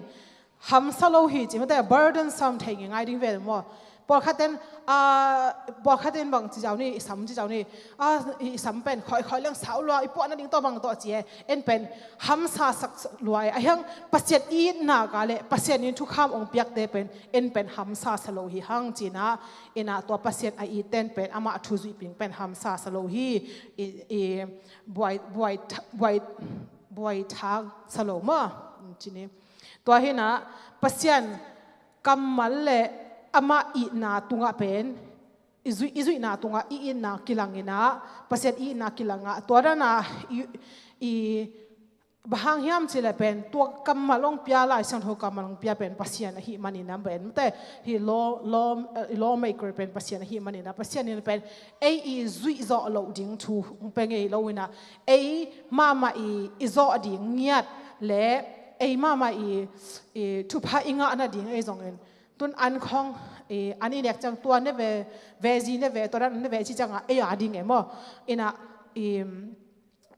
hamsa lo hi ci, mate, burdensome thei ngeingai ding ve maw. Pawlkhat in, a, pawlkhat in bang ci zau ni, i sam ci zau ni, a, i sam pen khoikhoi leng sau lua, i puah nading tawh bang tawh ci e, en pen hamsa sak lua e. Ahi hang Pasian i itna ka leh Pasian in thukham hong piakte pen en pen hamsa sa lo hi hang ci-in ah, in ah, tua Pasian a itte in pen amah thu zuih ding pen hamsa sa lo hi, i, i buai, buai, buai, buai thak sa lo maw, ci ni. Tua hi-in ah, Pasian kammal le amah itna tungah pen, i zuih, i zuihna tungah i itna kilang in ah, Pasian i itna kilang ah, tua dan a i, i bang hang hiam cih leh pen, tua kammal hong pia, Lai Siangtho kammal hong pia pen Pasian ahih manin ah pen, mate, hih law, law, eh, lawmaker pen Pasian ahih manin ah, Pasian in pen ei i zuih zawh loh ding thu hong pia ngei lo in ah, ei mahmah i, i zawh ding ngiat le ei mahmah i, i thupha i ngah nading ahi zongin, tun an khong, i, an i nek ciang tua ne ve, veggie ne ve, tua dan an ne ve ci ciang ah ei a ding e maw. In ah, i,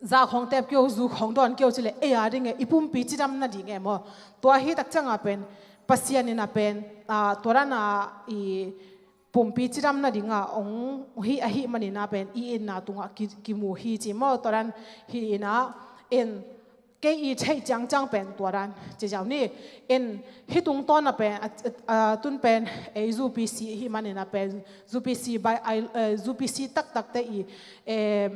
za khong tep kei o, zu khong dawn kei o cih leh ei a ding e, i pumpi cidam nading e maw. Tua hi tak ciang ah pen Pasian in ah pen, a, tua dan a i pumpi cidam nading ah hong hi ahih manin ah pen i itna tungah ki, kimu hi ci maw. Tua dan hi in ah, in, kei i theih ciangciang pen tua dan ci zau ni. In, hih tungtawn ah pen, a, a, a, tun pen ei U P C ahih manin ah pen, U P C by, ai, eh, U P C taktakte i, eh,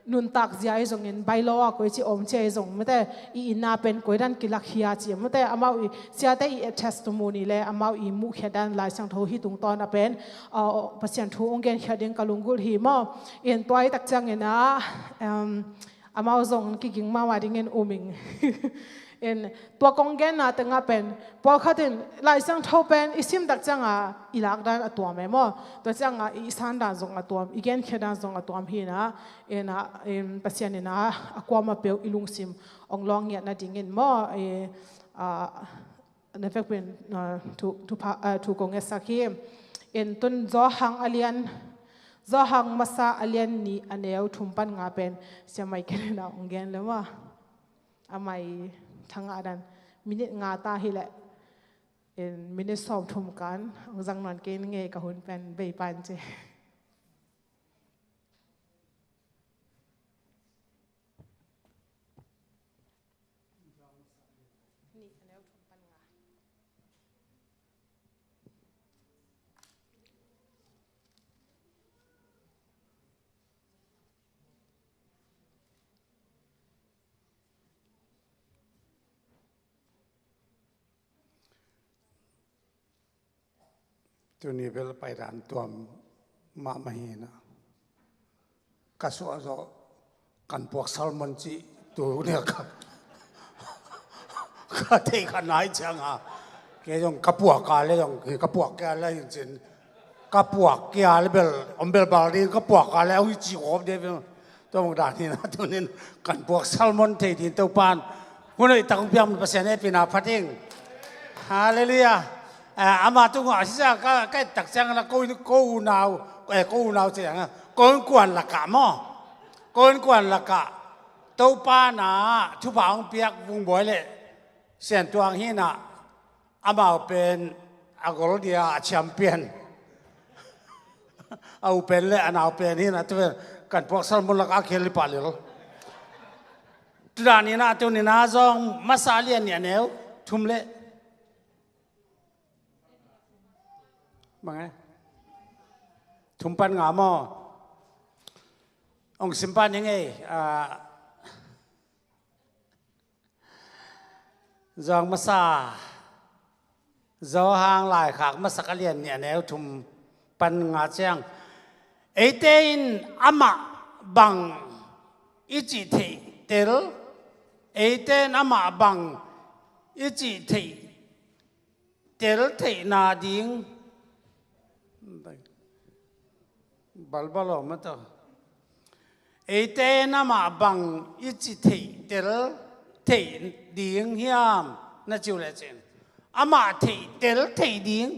nuntak zia ahi zongin, bylaw ah koici om ci ahi zong, mate, i itna pen koi dan kilak hia ci, mate, amau i, siate i, eh, testimony le amau i muhkhiat dan Lai Siangtho hih tungtawn ah pen, a, Pasian thu hong genkhiat ding ka lunggulh hi maw. In, tua hi tak ciangin ah, em, amau zong kiging mahmah dingin um ing. In, tua kong genna tengah pen, pawlkhat in Lai Siangtho pen i sim tak ciang ah i lak dan a tuam e maw. Tua ciang ah i san dan zong a tuam, i genkhiat dan zong a tuam hi in ah, in ah, in Pasian in ah a kuamah peuh i lungsim hong lawng ngiat nadingin maw, i, a, na vekpi in, a, thu, thupha, a, thu kong ngetsak hi. In, tun Johan a lian, Johan masa a lian nih, a neu thum pan nga pen, Sia Mai Ken in ah hong gen le maw. A mai thangah dan, minute nga ta hi leh, in, minute sawmthum kan hong zang nawn kei ning e, ka hun pen bei pan ci. Tuni bel paidan tuam mahmah hi na. Ka suah zawh kan puak salmon cih tu nia ka, ka thei kha nai ciang a. Kei zong ka puak ka le zong, ka puak kia le hin cin. Ka puak kia le bel, om bel bal ding, ka puak ka le, ong ci kop de bel. Tua mong dan hi na, tunin kan puak salmon thei ding Topan hun hoih tak hong piak Pasian hehpihna phat ing. Halleluiah. Eh, ama tungah sisa ka, ka et tak ciang na ko, ko unau, eh, ko unau ciang, ko innkuan lakah maw. Ko innkuan lakah Topa na thupha hong piak Vungbawi le Siantuang hi na, amau pen a gol dia a champion. A u pen le a nau pen hi na, tu pen kan puak salmon lakah a khel hi pah lel. Tudan hi na, tuni na Zawng Masa lian nih a neu thum le bang e? Thum pan nga maw? Ong sim pan ning ei. Ah, Zawng Masa, Zawhang laikhak masak a lian nih a neu thum pan nga ciang, eite in amah bang i cih theih tel, eite in amah bang i cih theih tel theihna ding. Balbal aw mata. Eite in amah bang i cih theih tel theih ding hiam na ci uh le cin, amah theih tel theih ding.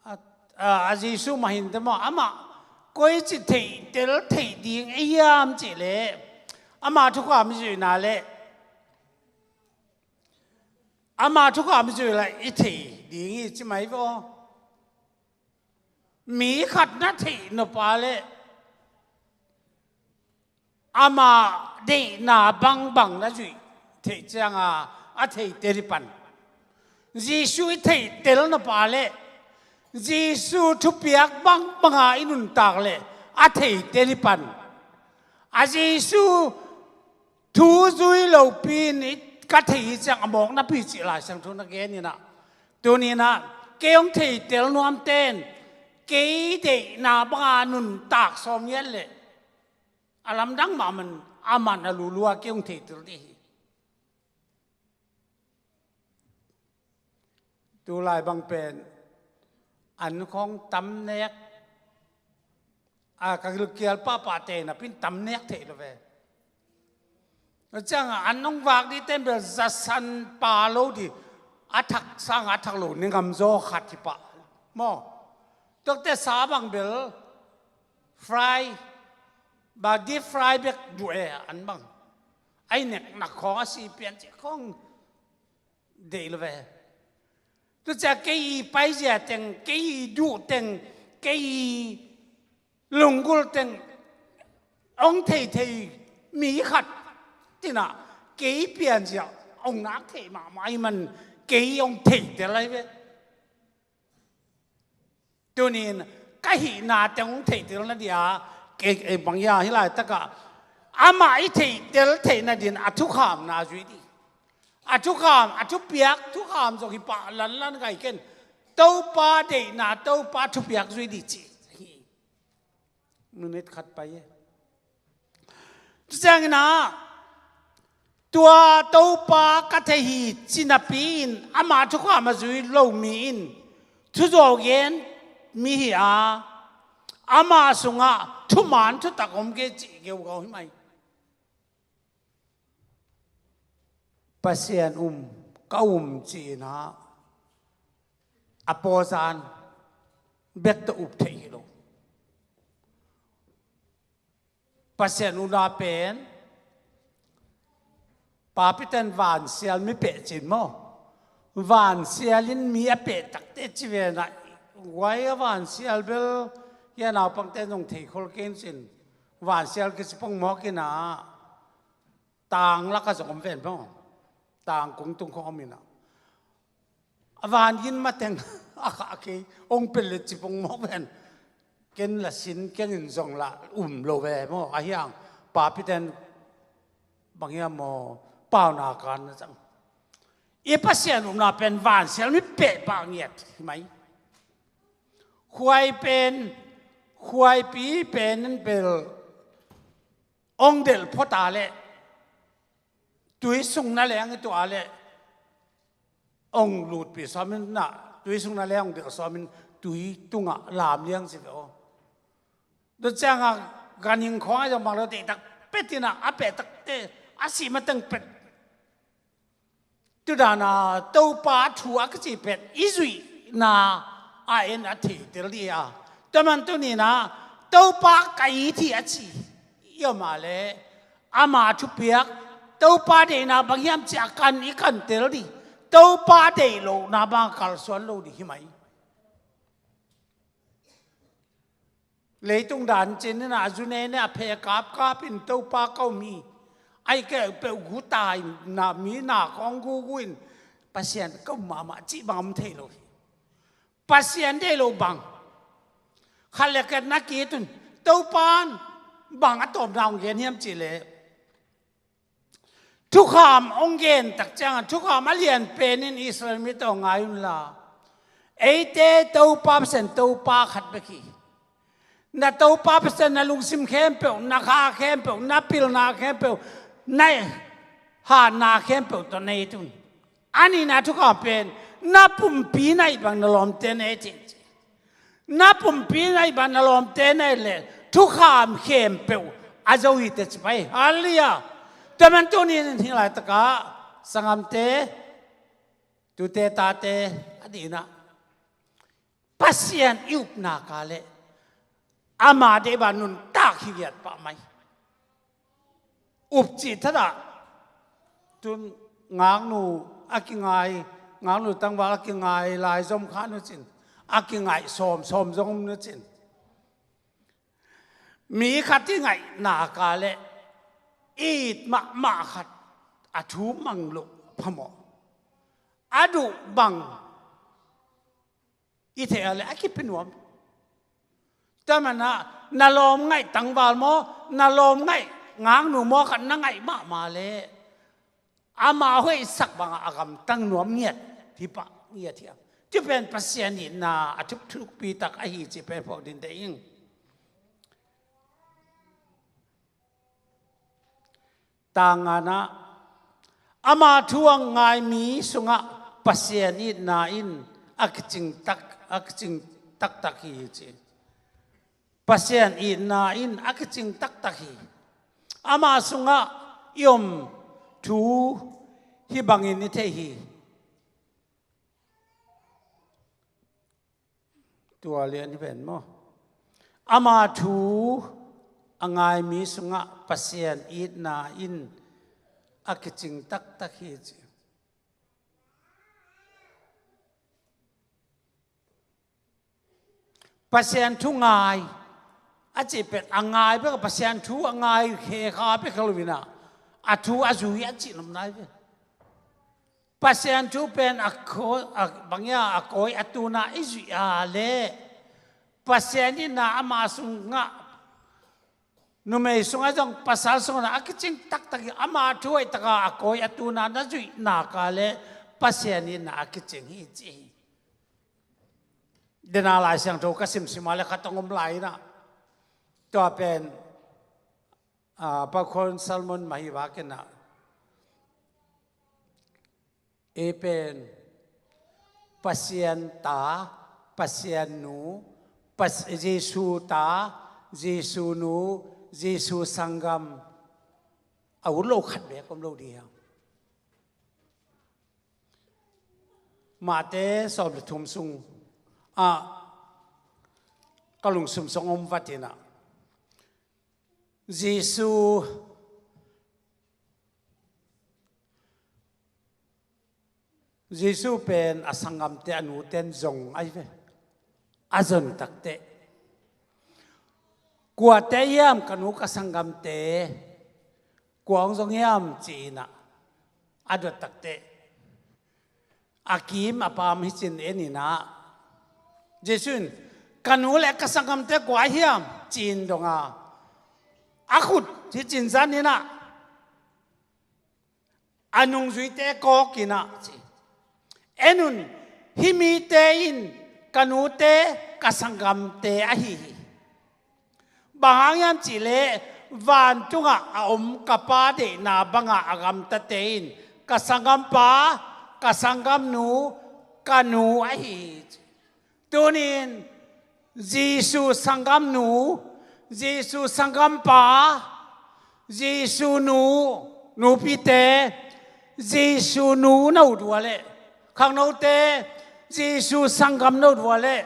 A, a, a Jesu mah hi inteh maw, amah koi cih theih tel theih ding ei hiam cih leh, ama thukham i zuihna le ama thukham i zuih leh i thei ding hi ci mai vaw. Mi khat na theih nop a le ama deihna bangbang na zuih theih ciang a, a thei tel hi pan. Jesu i theih tel nop a le Jesu thupiak bangbang a i nuntak le a thei tel hi pan. A Jesu thu zui lopi in i ka thei hi ciang a mawk napi cih Lai Siangtho na gen hi na. Tuni na, kei hong thei tel nuam ten, kei deihna bang a nuntak sawm ngiat le a lamdang mahmah in amah na lulu a kei hong thei tel ding hi. Tulai bang pen an khong tam nek. A, ka gilkial pahpah te napi in tam nek thei lo ve. Ciang a an hong vak ding ten bel zasan pa lo ding, a thak sang a thak lo ni ngam zaw khat hi pah maw. Tuakte sa bang bel fry, ba deep fry bek duh e an bang. Ai nek nak khong a si pian ci khong deih lo ve. Tu cia kei i paizia teng, kei i duh teng, kei i lunggulh teng hong theithei mi khat tina kei pianzia hong nak thei mahmah ahih man kei hong thei tel lai ve. Tunin ka hihna teng hong theihtel na dia, kei, kei bang hia hih laitakah amah i theihtel theih nadin a thukhamna zui dih. A thukham, a thupiak, thukham zong hi pah lanlan gai ken. Topa deihna, Topa thupiak zui dih ci. Minute khat pai e. Tua ciangin ah, tua Topa ka thei hi ci napi in, ama thukham a zui lo mi in, thuzaw gen mi hi a, ama sungah thuman thutak om kei cih geugau hi mai. Pasian um, ka um ci-in ah, a pawzan bek tawh up theih hi lo. Pasian upna pen, papiten vansial mi peh cin maw? Vansial in mi a peh takte ci ve na, guai a vansial bel, hia naupangte zong theikhol kei in cin, vansial kici pongmawk in ah, tang lakah zong om ven maw? Tang kung tung khong om in ah. A van yin mateng a khah kei, ong pel le cipong mawk ven. Ken la sin keng in zong la um lo ve maw, a hiang papiten bang hiam maw, pauna kan na cang. I Pasian upna pen vansial mi peh pah ngiat hi mai. Khuai pen, khuaipi pen in bel ong delh phota leh tui sung na leng i tuah leh ong lutpi sawmin na, tui sung na leng ong delh sawmin tui tungah lam liang si ve aw. Tua ciangah ganhing khawng ahi zong bang lo, deihtak pet inah a pehtakte a sih mateng pet. Tudana Topa thu a kici pet i zuihna a en a theitel dih a. Tua man tuninah Topa ka it hi a ci i om a leh ama thupiak Topa deihna bang hiam ci a kan i kantel dih. Topa deih lohna bang kalsuan lo dih hi mai. Leitung dan cin inah a zu ne ne a phe kapkap in Topa ka um hi. Ai keu peuh guta in na mi na kong gugu in Pasian ka um mahmah cih bang om thei lo hi. Pasian deih lo bang khat le khat na ki tun Topa in bang a tawpna hong gen hiam cih leh thukham hong gen tak ciangin thukham a lian penin Israel mite hong ngai unla. Eite Topa Pasian Topa khat bek hi. Na Topa Pasian na lungsim khempeuh, na kha khempeuh, na pilna khempeuh, na hatna khempeuh tawh na it un. A nihna thukham pen na pumpi na it bang na lawmte na it in ci. Na pumpi na it bang na lawmte na it leh thukham khempeuh a zo hi teh ci pai. Halleluiah. Tua man tuni in hih laitakah sangamte, tute tate a dihnah Pasian i upna ka leh ama deih bang nuntak hi ngiat pah mai. Up cih thadah tun ngaknu a kingai, ngaknu tangval a kingai lai zom kha nu cin a kingaih sawm, sawm zong om nu cin mi khat i ngaihna ka leh it mahmah khat a thu mang loh phamawh. A duh bang i theih a leh a kipi nuam. Tua manah na lawm ngaih tangval maw, na lawm ngaih ngaknu maw khat na ngaih mahmah leh ama hoihsak bangah a gamtang nuam ngiat hi pah ngiat hiam? Tua pen Pasian itna a thukthukpi tak ahi cih pen phawk ding deih ing. Tang nganah ama thu a ngai mi sungah Pasian itna in a kicing tak, a kicing taktak hi ci. Pasian itna in a kicing taktak hi. Ama sungah i om thu hih bangin i thei hi. Tua lian hi ven maw? Ama thu a ngai mi sungah Pasian itna in a kicing taktak hi ci. Pasian thu ngai a cih pen a ngai bek, Pasian thu a ngai khe kha bek lo inah a thu a zui a cih nop nai ve. Pasian thu pen a kawi, a bang hiam, a kawi a tuna i zuih a leh Pasian itna ama sungah, numei sungah zong pasal sungah a kicing taktak hi. Ama thu hoihtaka a kawi a tuna na zuih nak leh Pasian itna a kicing hi ci hi. Dena Lai Siangtho ka simsim a leh khat hong om lai inah tua pen a, Pakhual Salmon mah hi vak inah ei pen Pasian ta, Pasian nu, Pas-, Jesu ta, Jesu nu, Jesu sanggam a ut lo khat beek om lo ding hiam? Mate sawm le thum sung ah ka lungsim sung om vat inah Jesu, Jesu pen a sanggamte a nute in zong ahi ve. A zon takteh kuate hiam ka nu ka sanggamte, kua hong zong hiam ci inah a dot takteh a kim a paam hi cin en inah Jesu in ka nu le ka sanggamte kua hiam ci-in dong a, a khut hi cin zan inah a nungzuite kawk inah ci. En un, hih mite in ka nute, ka sanggamte ahi hi. Bang hang hiam cihleh vantungah a om ka Pa deihna bangah a gamtate in ka sanggampa, ka sanggamnu, ka nu ahi hi. Tunin Jesu sanggamnu, Jesu sanggampa, Jesu nu, nupite, Jesu nu na ut uh leh, khangnote, Jesu sanggam na ut uh leh,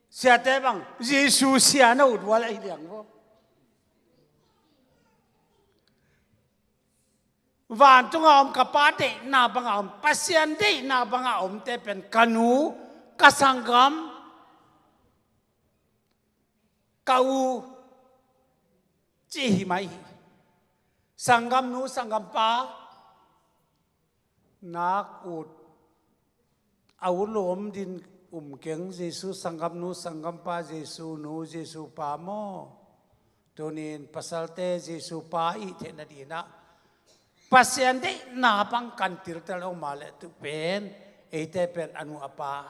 siate bang, Jesu sia na ut uh leh hi liang vo. Vantungah om ka Pa deihna bangah om, Pasian deihna bangah omte pen ka nu, ka sanggam, ka u, ci hi mai hi. Sanggamnu, sanggampa, nak ut, a ut lo om din um keng, Jesu sanggamnu, sanggampa, Jesu nu, Jesu pa maw? Tunin pasalte Jesu pa i theihna dinah Pasian deihna bang kan tiltel om a leh tu pen eite pen a nu a pa,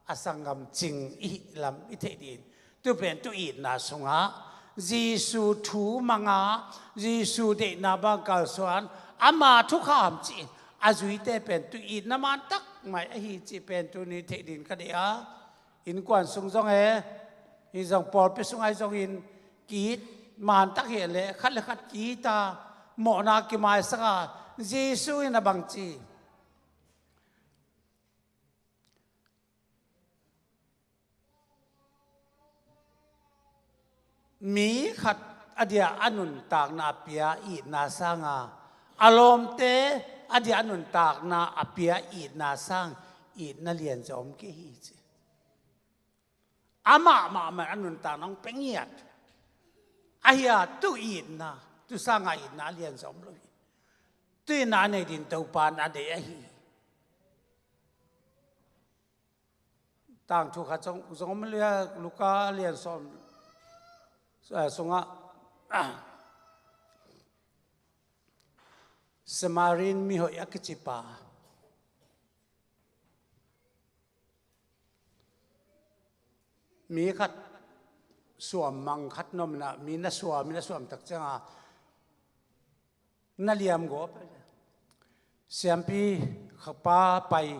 a sanggam cing i hih lam i theih din. Tu pen tu itna sungah Jesu thu manga, Jesu deihna bang kalsuan, ama thukham cih a zuite pen tu itna mantak mai ahi cih pen tuni theih din ka deih a. Innkuan sung zong e, hi zong pawlpi sung ahi zongin ki-it mantak hi leh khat le khat ki-it a, mawhna kimaisak a, Jesu in a bang ci? Mi khat a dia a nuntakna a pia itna sanga, a lawmte a dia a nuntakna a pia itna sang, itna lianzaw om kei hi ci. Amah mahmah a nuntakna hong pia ngiat. Ahi a tu itna, tu sanga itna a lianzaw om lo hi. Tu itna a nei din Topa in a deih ahi hi. Tangthu khat zong, zong om leh Luka lian sawm, eh, sungah, Samarian mihoih a kicipa. Mi khat suam mang khat na om inah, mi na suam, mi na suam tak cianga na liam gawp. Siampi kha pa pai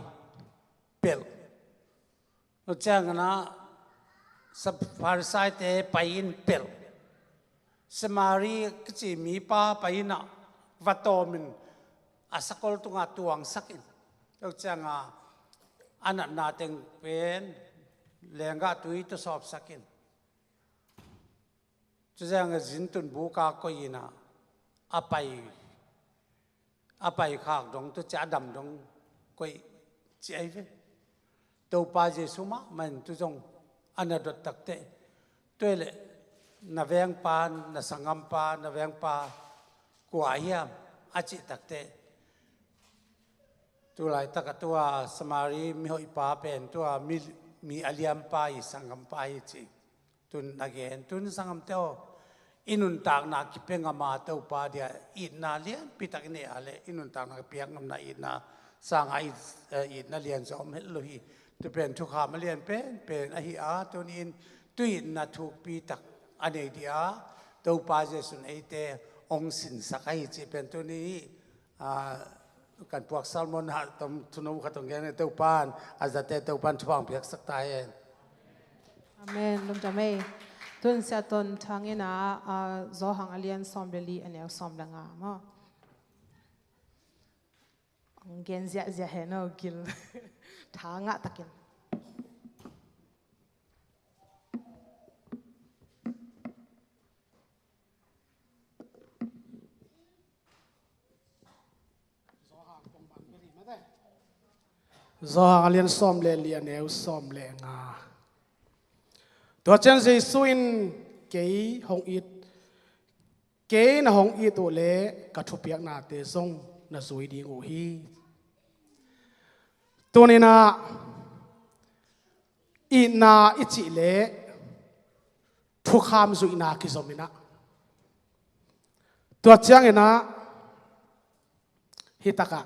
pelh. Tua cianginah Pharisai-te pai in pelh. Samari kici mipa pai inah va tawmin a sakol tungah tuangsak in. Tua cianga a natna teng pen lenggah tui tawh sawpsak in. Tua cianga zintun buka koih inah a pai, a pai khak dong, tua ciah a dam dong koih ci ahi ve. Topa Jesu mahmah in tu zong a na dot takteh, tua hi leh na vengpa, na sanggampa, na vengpa kua hiam a cih takteh, tu laitak a tua Samari mihoihpa pen tua mi, mi a liampa hi, sanggampa hi ci. Tun a gen, tun sanggamte aw, i nuntakna kipia ngam a Topa dia itna lianpi tak i nei a leh i nuntakna kipia ngamna itna sanga it, eh, itna lianzaw om het lo hi. Tu pen thukham a lian penpen ahi a, tuni in tu itna thukpi tak a nei dih a, Topa Jesu in eite hong sinsak ahi cih pen tuni, ah, kan puak sermon ah tom thuno khat hong gen, Topa in a zate Topa in thupha hong piaksak ta hen. Amen. Lungdam ei. Tun Sia Ton Thang in a, ah, Johan a lian sawm le li, a neu sawm le nga maw? Hong gen ziahziah hen aw, gil. Tha ngah takin. Johan a lian sawm le li, a neu sawm le nga. Tua ciang Jesu in, kei hong it, kei na hong it uh leh ka thupiaknate zong na zui ding uh hi. Tuninah itna i cih leh thukham zuihna kizom inah, tua cianginah hitakah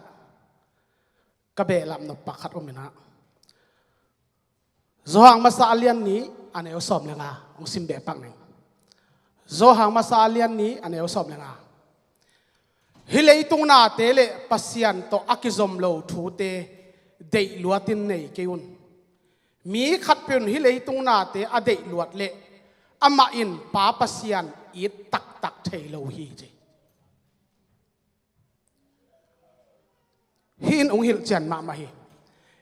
ka behlap nop pakhat om inah, Johan masa a lian nih a neu sawm le nga hong sim beh pak ning. Johan masa a lian nih a neu sawm le nga. Hih leitung nate le Pasian tawh a kizom lo thute deih luatin nei kei un. Mi khatpeuh in hih leitung nate a deih luat leh amah in Pa Pasian it taktak thei lo hi ci. Hih in hong hilhcian mahmah hi.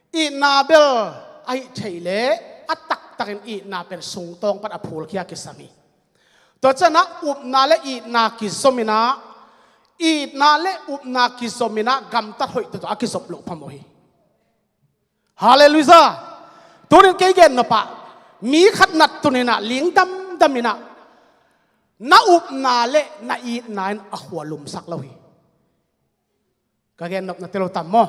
Itna bel ahih theih leh a taktakin itna pen sungtawng pan a phulkhia kisam hi. Tua ciangin ah upna le itna kizom in ah, itna le upna kizom in ah gamtat hoih tawh a kizop loh phamawh hi. Halleluiah. Tunin kei gen nop ah mi khat nat tun in ah, ling damdam in ah, na upna le na itna in a khua lumsak lo hi. Ka gen nopna tel lo tam maw?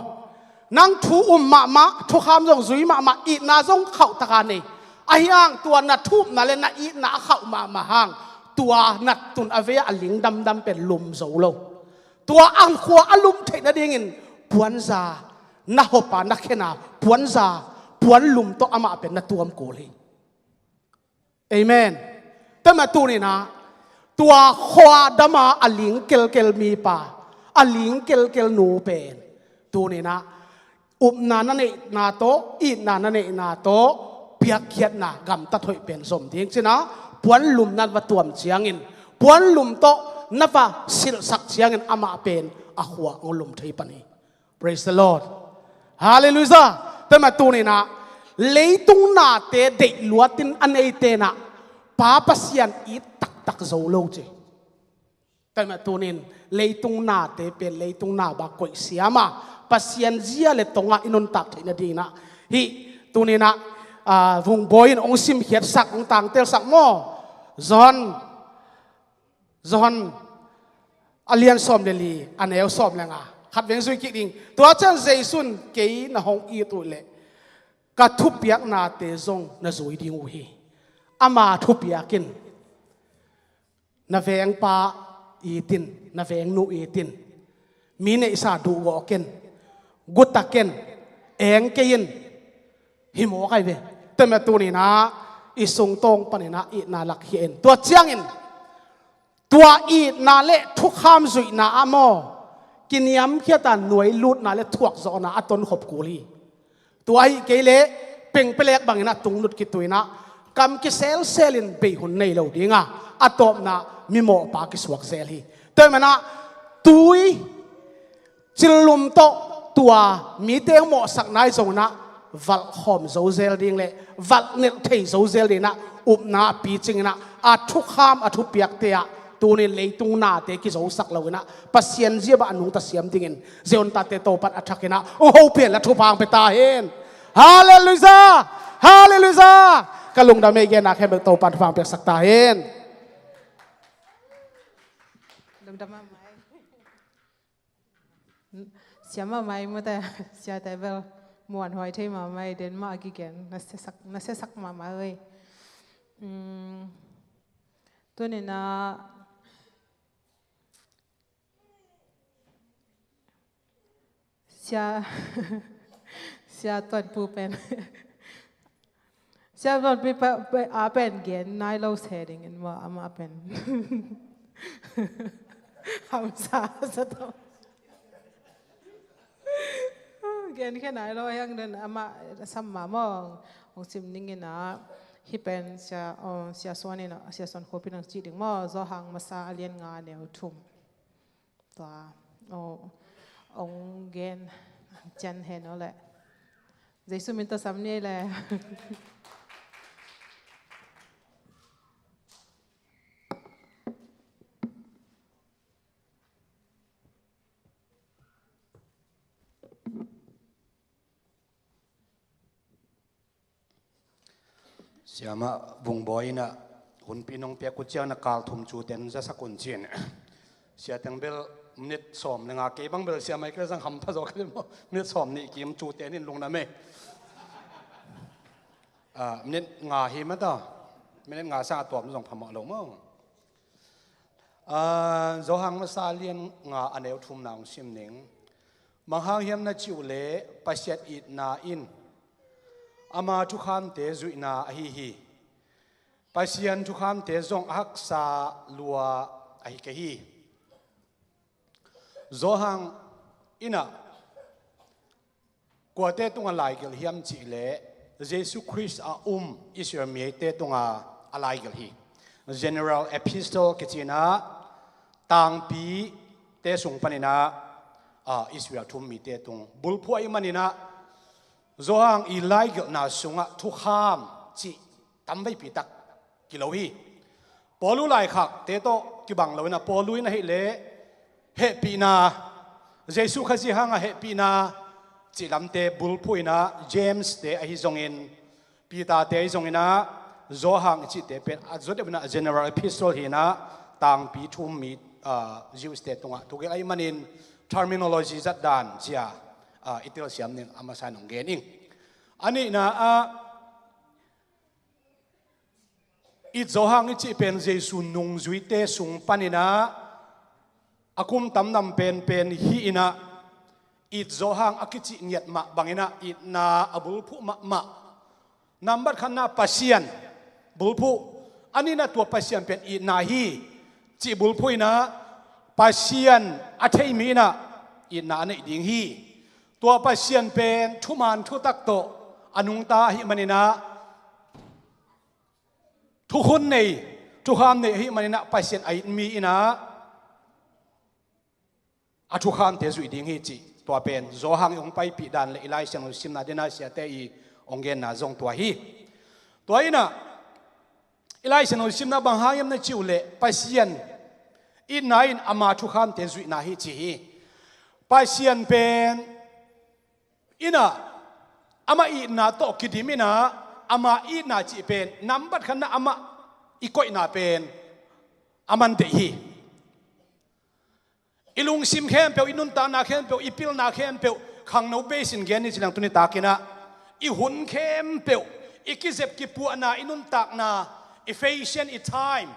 Nang thu um mahmah, thukham zong zui mahmah, itna zong khauh taka nei. Ahi hang tua na thu upna le na itna a khauh mahmah hang, tua nat tun a vei a ling damdam pen lum zo lo. Tua a khua a lum theih nadingin puanza na hop a, na khen a, puanza, puan lum tawh amah pen na tuam kul hi. Amen. Tua mah tunin ah, tua khua dam a a ling kelkel mipa, a ling kelkel nu pen tunin ah, upna na neihna tawh, itna na neihna tawh, piakkhiatna gamtat hoih pen zom ding ci-in ah, puan lum na va tuam ciangin, puan lum tawh na va silhsak ciangin amah pen a khua hong lum thei pan hi. Praise the Lord. Halleluiah. Tua mah tunin ah, leitung nate deih luatin a neite in ah Pa Pasian it taktak zo lo ci. Tua mah tunin leitung nate pen leitung na bang koih siam a, Pasian zia le tong a i nuntak theih nadingin ah, hih tunin ah, ah, Vungbawi in hong simkhiatsak, hong tangtelsak maw? Johan Johan a lian sawm le li, a neu sawm le nga. Khat veng zui kik ding. Tua ciang Jesu in, "Kei na hong it uh leh ka thupiaknate zong na zui ding uh hi. Ama thupiak in, na vengpa it in, na vengnu it in. Mi neihsa duhgawh ken, guta ken, eng kei in, hi mawk ahi ve." Tua mah tunin ah i sungtawng panin ah itna lakhia in. Tua ciangin tua itna le thukham zuihna ah maw, kiniamkhiat a nuai lutna le thuakzawhna a tonkhop kul hi. Tua ahih kei leh pengpelek bangin ah tunglut kituh in ah, kam kiselselin bei hun nei lo ding a, a tawpna mimawhpa kisuak zel hi. Tua ahih manin ah tui, cil lum tawh tua mite hong mawhsak nai zongin ah valh khawm zo zel ding le valh nelh thei zo zel dingin ah upna a picingin ah, a thukham a thupiakte ah tunin leitung nate kizosak loin ah Pasian zia bang a nungta siam dingin Zion tate Topa'n a thakin ah hong hopih hen la thupha hong pia ta hen. Halleluiah! Halleluiah! Ka lungdam ei, genna khempeuh Topa'n thupha hong piaksak ta hen. Lungdam mahmah ei. Siam mahmah ei, mawte, siate bel muanhuai thei mahmah ei, den mah a kigen, nasiasak, nasiasak mahmah ei. Mm, tunin ah, Sia, Sia Tuan Pu pen. Sia Tuan Pu pe-, pe-, a pen gen nai lo se dingin maw, amah pen. Hamsa sa tawh. Gen khia nai lo, hiang den amah sam mah maw. Hong sim ning in ah, hih pen Sia, oh, Sia Suan in ah, Sia Suan Khup in hong cih ding maw, Johan masa a lian nga, a neu thum. Tua, oh, hong gen cian hen aw leh. Jesu min tawh sam ni leh. Siamah Vungbawi in ah hunpi nong piak uh ciangin ah kal thum cute in zasak un ci-in. Sia teng bel minit sawm le nga, kei bang bel Sia Michael zang hampha zaw ka lem maw. Minit sawm nih kim cute in lungdam ei. Ah, minit nga hi mah ta. Minit nga sang a tuam zong phamawh lo maw. Ah, Johan masa lian nga, a neu thumna hong sim ning. Bang hang hiam na cih uh leh Pasian itna in Ama thukhamte zuihna ahi hi. Pasian thukhamte zong a haksa lua ahi kei hi. Johan in ah kuate tungah laigelh hiam cih leh Jesu Khrist a um Israel mite tungah a laigelh hi. General Epistle kici in ah tangpite sung panin ah, ah, Israel thu-um mite tung bulphuh ahih manin ah Johan i laigelhna sungah thukham cih tamveipi tak kilo hi. Paulu laikhakte tawh kibang lo in ah Paulu in ahih leh hehpihna, Jesu Khazih hanga hehpihna cih lamte bulphuh in ah James-te ahi zongin, Peter-te ahi zongin ah Johan i cihte pen a zot deuh in ah General Epistle hi in ah tangpi thu-um mi, ah, Jews-te tungah thugelh ahih manin terminology zatdan zia, ah, i telsiam ning a masa in hong gen ing. A nihna ah It Johan i cih pen Jesu nungzuite sung panin ah a kum tam nam penpen hi in ah It Johan a kicih ngiat mah bangin ah itna a bulphuh mahmah. Nambat khatna Pasian bulphuh, a nihna tua Pasian pen itna hi cih bulphuh in ah Pasian a thei mi in ah itna a neih ding hi. Tua Pasian pen thuman thutak tawh a nungta ahih manin ah thukhun nei, thukham nei ahih manin ah Pasian a it mi in ah a thukhamte zuih ding hi cih tua pen Johan i hong paipih dan le i Lai Siangtho simna dena siate i hong genna zong tua hi. Tua in ah i Lai Siangtho simna bang hang hiam na cih uh leh Pasian itna in ama thukhamte zuihna hi ci hi. Pasian pen in ah amah itna tawh kidim in ah ama itna cih pen nambat khatna amah i koihna pen a man deih hi. I lungsim khempeuh, i nuntakna khempeuh, i pilna khempeuh, khangno base in gen ni ci leng tuni takin ah i hun khempeuh, i kizep kipuahna, i nuntakna, i fashion, i time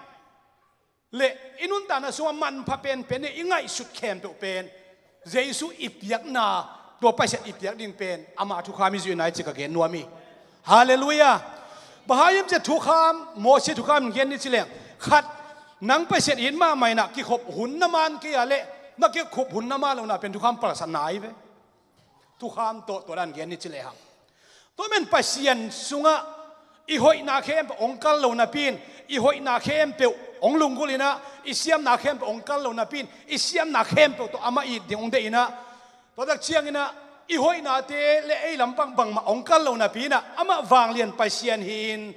le i nuntakna sungah manpha penpen le i ngaihsut khempeuh pen Jesu i piakna, tua Pasian i piak ding pen ama thukham i zuihna hi ci ka gen nuam hi. Halleluiah. Bang hang hiam cih leh thukham, Moses thukham in gen ni ci leng, khat, nang Pasian it mahmah in ah kikhop hun na man kei a leh na kikhop hun na man lohna pen thukham palsatna ahi ve. Thukham tawh tua dan gen ni ci lehang, tua men Pasian sungah i hoihna khempeuh hong kal lo napi in, i hoihna khempeuh hong lunggulh in ah, i siamna khempeuh hong kal lo napi in, i siamna khempeuh tawh amah it ding hong deih in ah, tua tak ciangin ah i hoihnate le ei lampang bangmah hong kal lo napi in ah amah vanglian Pasian hi in,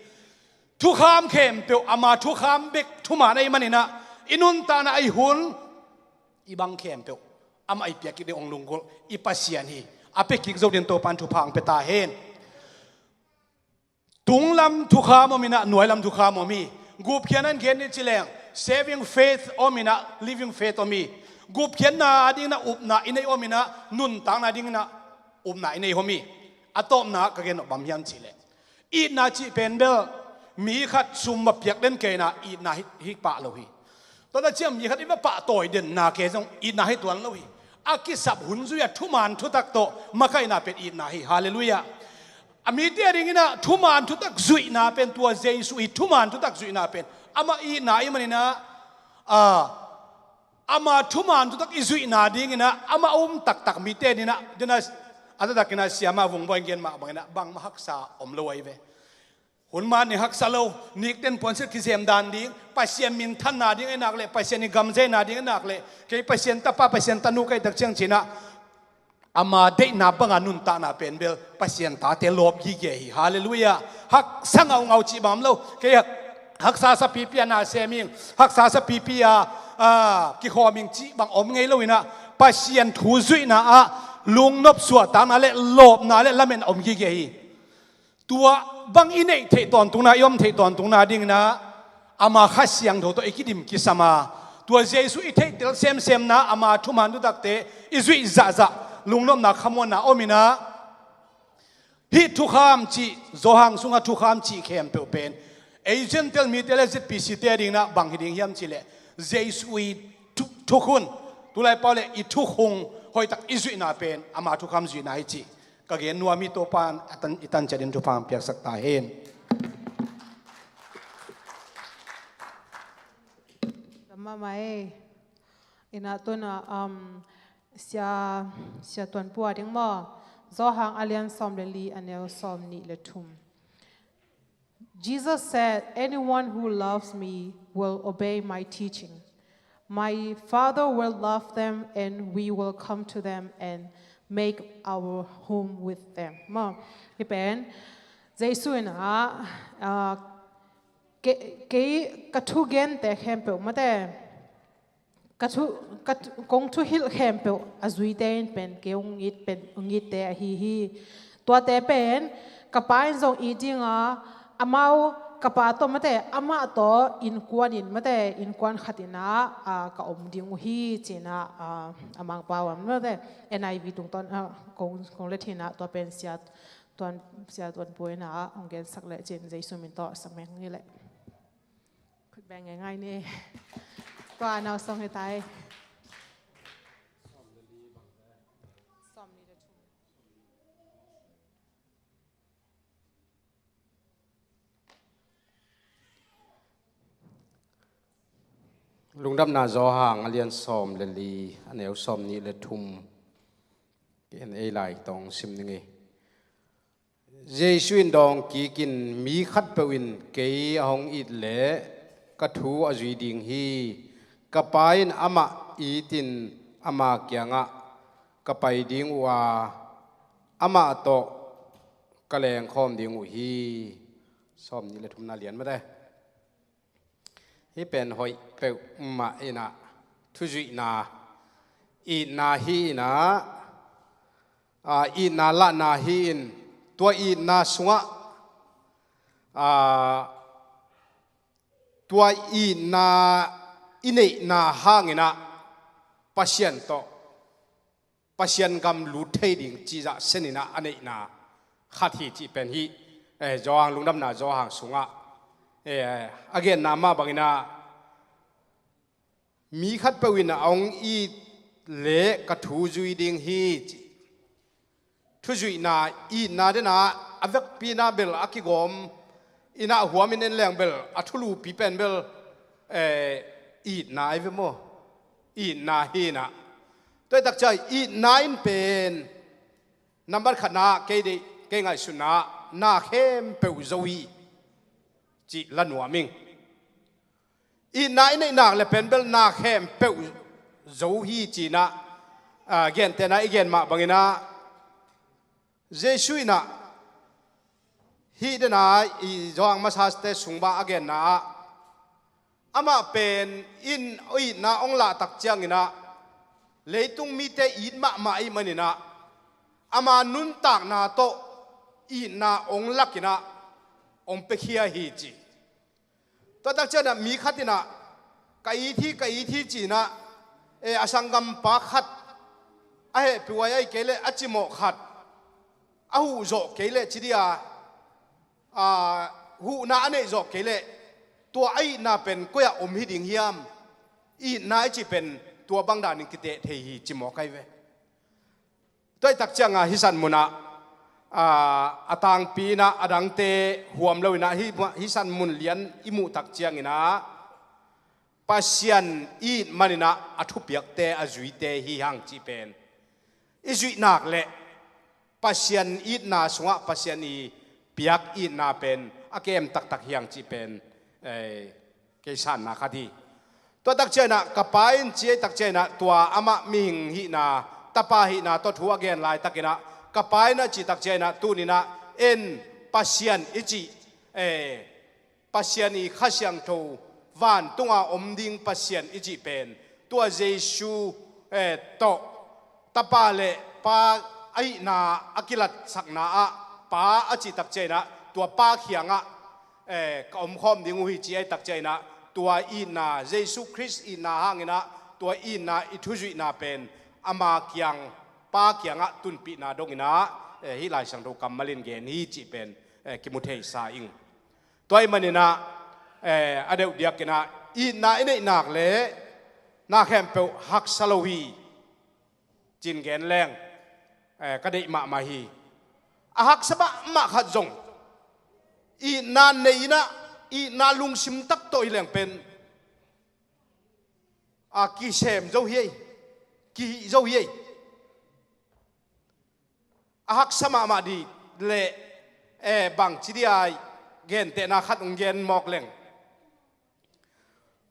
thukham khempeuh ama thukham bek thuman ahih manin ah i nuntakna, i hun, i bang khempeuh amah i piak kik ding hong lunggulh i Pasian hi. A pia kik zo dingin Topa'n thupha hong pia ta hen. Tunglam thukham om in ah nuailam thukham om hi. Gupkhiatna in gen ni ci leng, saving faith om in ah living faith om hi. Gupkhiatna dingin ah upna i neih om in ah nuntakna dingin ah upna i neih om hi. A tawpna ka gen nop bang hiam cih leh, itna cih pen bel mi khat sum va piak den kei in ah itna hi, hi pah lo hi. Tua tak ciang mi khat i va pahtawi denna kei zong itna hi tuan lo hi. A kisap hun zui-a thuman thutak tawh makaihna pen itna hi. Halleluiah. A mite a dingin ah thuman thutak zuihna pen tua Jesu i thuman thutak zuihna pen amah itna ahih manin ah, a, ama thuman thutak i zuihna dingin ah amah a um taktak mite in ah, den a, a taktakin ah siamah Vung Bawi in gen mah bangin ah bangmah haksa om lo ahi ve. Hun man ni haksa lo, nikten puansilh kizem dan ding, Pasian minthanna ding ahih nak leh, Pasian i gamzeina ding ahih nak leh, kei Pasian tapa, Pasian tanu ka hih tak ciang ci in ah ama deihna banga nuntakna pen bel Pasian tate lawp gige hi. Halleluiah. Haksa ngaungau cih bang om lo. Kei hak, haksa sa pipi a na sem ing, haksa sa pipi a, a, kikhawm ing cih bang om ngei lo in ah Pasian thu zuihna ah lungnop suahtakna le lawpna le lametna om gige hi. Tua bang i neih theih tawntungna, i om theih tawntungna dingin ah ama Kha Siangtho tawh i kidim kisam a, tua Jesu i theihtel semsemna, ama thuman thutakte i zuih zahzah lungnopna khamuanna om in ah, hih thukham cih, Johan sungah thukham cih khempeuh pen ei Gentile mite le Z P C te dingin ah bang hi ding hiam cih leh, Jesu i thu, thukhun, tulai pau le i thukhun hoihtak i zuihna pen ama thukham zuihna hi cih Ka gen nuam hi. Topa'n a tan, i tan ciatin thupha piaksak ta hen. Mama e, ina tuna, um, sia, sia tuan pua ding maw. Zawhang a lian sawm le li, a neu sawm nih le thum. Jesus said, "Anyone who loves me will obey my teaching. My Father will love them, and we will come to them and make our home with them." Maw, hi pen, Jesu in a, a, ke-, kei ka thu gente khempeuh mate, ka thu, ka thu, kong thuhilh khempeuh a zuite in pen kei hong it pen, hong itte ahi hi. Tuate pen ka Pa in zong it ding a, amau ka Pa tawh mate, amah tawh innkuan in mate, innkuan khat in a, a, ka om ding uh hi, ci-in a, a, a Mangpau ah mate, N I V tungtawn, a, kong, kong let hi in a, tua pen sia tuan, sia tuan pua in a hong gensak leh cin, Jesu min tawh sak meng hi leh. Khut beng ngeingai ni. Tua nau song hi tai. Lungdamna Zawhang a lian sawm le li, a neu sawm nih le thum. Ken ei lai tawng sim ning ei. Jesu in dawng kikin, "Mi khatpeuh in kei a hong it leh ka thu a zui ding hi. Ka Pa in amah itin ama kiangah ka pai ding uh a, amah tawh ka lengkhawm ding uh hi." Sawm nih le thumna lian mate. Hih pen hoih peuhmah in a, thuzuihna, itna hi in a, a, itna lahna hi in, tua itna sungah, a, tua itna i neihna hang in a, Pasian tawh, Pasian gam lut thei ding cih zah sen in a, a neihna khat hi cih pen hih, eh, Zawhang, Lungdamna Zawhang sungah, eh, a genna mah bang in a, "Mi khatpeuh in a hong it leh ka thu zui ding hi," ci. Thuzuihna, itna den a, a vekpi in a bel a kigawm in a, huam in en leng bel a thulupi pen bel, eh, itna ahi ve maw? Itna hi in a. Tua hi tak ciang itna in pen, nambat khatna, kei deih, kei ngaihsutna, na khempeuh zo hi cih la nuam ing. Itna i neih nak leh pen bel na khempeuh zo hi ci in a, a, gentehna i gen mah bang in a, Jesu in a, hih den a, i Zawhang Masaste sung bang a genna ah, amah pen in itna hong lah tak ciang in a, leitung mite it mahmah ahih man in a, ama nuntakna tawh itna hong lak in a, hong piakhia hi ci. Tua tak ciang a mi khat in a, "Ka it hi, ka it hi," ci in a, eh, a sanggampa khat, a hehpih huai ahih kei leh a cimawh khat, a huh zawh kei leh ci dia, a, huhna a neih zawh kei leh, tua a itna pen koi ah om hi ding hiam? Itna i cih pen tua bang danin kiteh thei hi, cimawh kai ve. Tua hi tak ciang a hih san mun ah, a, a tangpi in a, a dangte huam lo in a, hih, hih san mun lian i muh tak ciang in a, Pasian it man in a, a thupiakte, a zuite hi hang cih pen i zuih nak leh, Pasian itna sungah Pasian i piak itna pen a kem taktak hi hang cih pen, eh, kei sanna khat hi. Tua tak ciang in a, "Ka Pa in," ci tak ciang in a, tua amah mihing hihna, tapa hihna tawh thu a gen laitak in a, "Ka Pa in," a cih tak ciang in a, tuni in a, en, Pasian i cih, eh, Pasian i Kha Siangtho, vantung a om ding Pasian i cih pen, tua Jesu, eh, tawh, Tapa le Pa ahihna a kilatsakna ah, Pa a cih tak ciang in a, tua Pa kiangah, eh, ka omkhawm ding uh hi ci ahih tak ciang in a, tua itna, Jesu Khrist itna hang in a, tua itna i thuzuihna pen, ama kiang, Pa kiangah tunpihna dong in a, eh, hih Lai Siangtho kammal in gen hi cih pen, eh, kimu thei sa ing. Tua ahih man in a, eh, a deuh diak in a, itna i neih nak leh na khempeuh haksa lo hi, ci-in gen leng, eh, ka deih mahmah hi. a haksa mahmah khat zong itna nei in ah, itna lungsim tak tawh hi leng pen a kisem zo hi ei, kihih zo hi ei. A haksa mahmah dih leh, eh, bangci dih ai, gentehna khat hong gen mawk leng.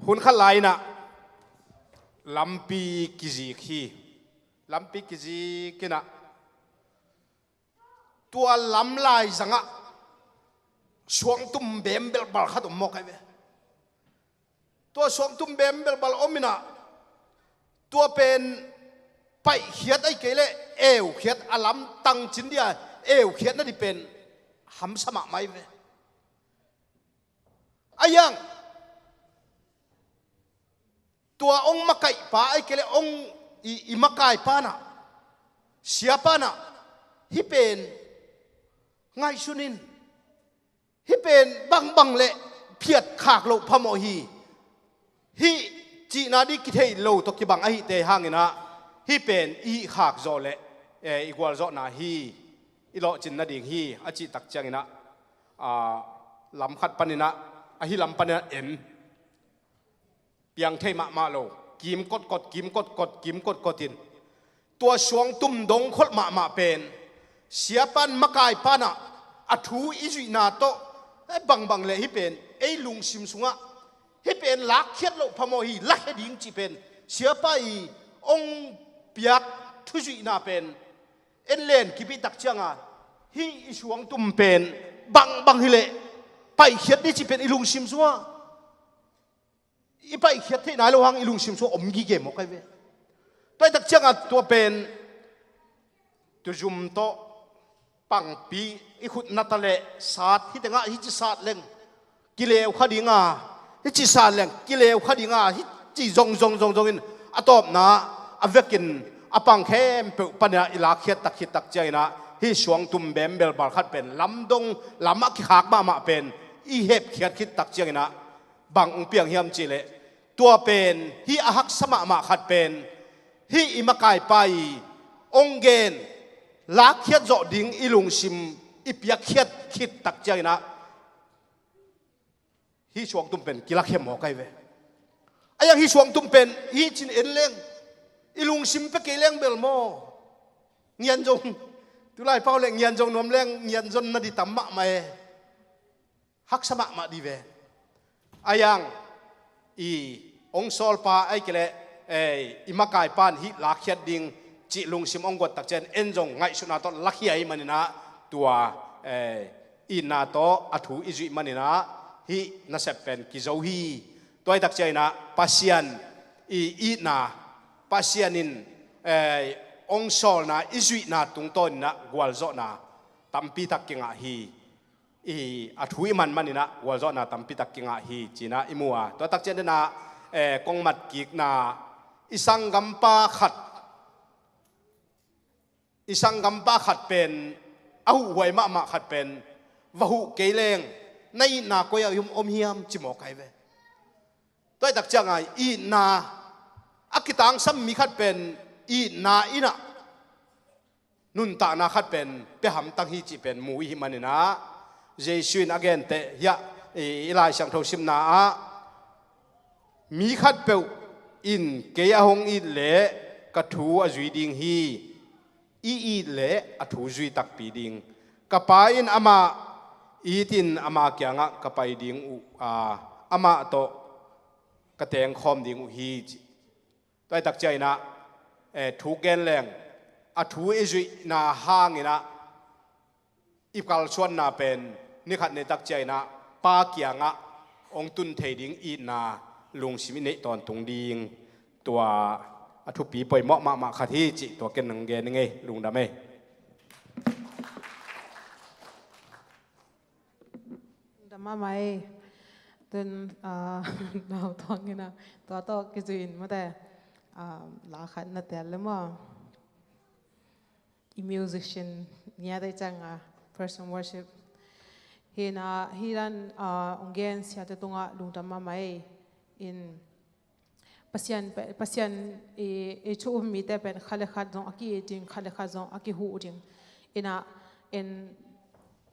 Hun khat lai in ah lampi kizik hi. Lampi kizik in ah tua lam laizangah suangtum bembelbal khat om mawk ai ve. Tua suangtum bembelbal om in ah tua pen paihkhiat ai kei leh eukhiat, a lam tangcin dih a eukhiat nadih pen hamsa mahmah ai ve. A hiang tua ong makaihpa ai kei leh ong i, i makaipa in ah, siapa in ah, hih pen ngaihsun in, hih pen bangbang leh phiatkhak loh phamawh hi. Hih cihna dih kithei lo tawh kibang ahihte hangin ah hih pen i hihkhak zawh leh, eh, i gualzawhna hi, i lawhcin nading hi a cih tak ciangin ah, ah, lam khat panin ah, ahi lam panin ah en piang thei mahmah lo. Kim kotkot, kim kotkot, kim kotkot in tua suangtum dongkholh mahmah pen siapa in, makaipa in ah a thu i zuihna tawh, eh, bangbang leh hih pen ei lungsim sungah hih pen lakkhiat loh phamawh hi, lakhia ding cih pen siapa i ong piak thuzuihna pen en len kipih tak ciangin hih i suangtum pen bangbang hi leh paihkhiat dih cih pen i lungsim sungah i paihkhiat theih nai lo hang i lungsim sungah om gige mawk ai ve. Tua hi tak ciangin tua pen tuzum tawh pangpi i khut na ta leh sat, hih tengah hih ci sat leng kileu kha ding a, hih ci sat leng kileu kha ding a, hih ci zong zong zong zong in a tawpna a vekin a pang khempeuh panin ah i lakkhiat tak khit tak ciangin ah hih suangtum bembelbal khat pen lamdong lamah kikhak mahmah pen i hepkhiat khit tak ciangin ah bang hong piang hiam cih leh, tua pen hih a haksa mahmah khat pen hih i makaipa i ong gen lakkhiat zawh ding i lungsim i piakkhiat khit tak ciangin ah hih suangtum pen kilakhia mawk ai ve. A hiang hih suangtum pen hih cin en leng i lungsim pia kei leng bel maw, ngian zong, tulai pau leh ngian zong nuam leng ngian zong nadih tam mahmah e. Haksa mahmah dih ve. A hiang i ong sawlpa ai kei leh, eh, i makaipa in hih lakkhiat ding cih lungsim ong guat tak ciang en zong ngaihsutna tawh lakhia ahih manin ah tua, eh, itna tawh a thu i zuih manin ah hih nasep pen kizo hi. Tua hi tak ciangin ah Pasian i itna, Pasian in, eh, ong sawlna i zuihna tungtawnin ah gualzawhna tampi tak kingah hi. I, a thu i man manin ah gualzawhna tampi tak kingah hi ci-in ah i mu a. Tua tak ciangin ah, eh, kong mat kikna, i sanggampa khat, i sanggampa khat pen a huhhuai mahmah khat pen va huh kei leng na itna koi ah om, om hiam ci mawk ai ve. Tua hi tak ciangin ah itna a kitangsam mi khat pen itna in ah nuntakna khat pen pia hamtang hi cih pen mu i hih manin ah, Jesu in a genteh hiah i, i Lai Siangtho simna ah, mi khatpeuh in kei a hong it leh ka thu a zui ding hi. I it leh a thu zui takpi ding. Ka Pa in amah it in ama kiangah ka pai ding uh a, amah tawh ka tengkhawm ding uh hi, ci. Tua hi tak ciangin ah, eh, thu gen leng, a thu i zuihna hangin ah i kalsuanna pen ni khat ni tak ciangin ah Pa kiangah hong tun thei ding itna lungsim i neih tawntung ding, tua a thupi poimawh mahmah khat hi cih tua ken nang gen ing ei, lungdam ei. Lungdam mahmah ei. Tun, ah, nau tuang in ah, tua tawh kizui in mate, ah, la khat na tel le maw? I musician ngiat ei ciang a, person worship. Hi in ah, hi dan, ah, hong gen siate tungah lungdam mahmah ei. In Pasian, Pasian i, i thu um mite pen khat le khat zong a ki-it ding, khat le khat zong a kihuh ding. In ah, In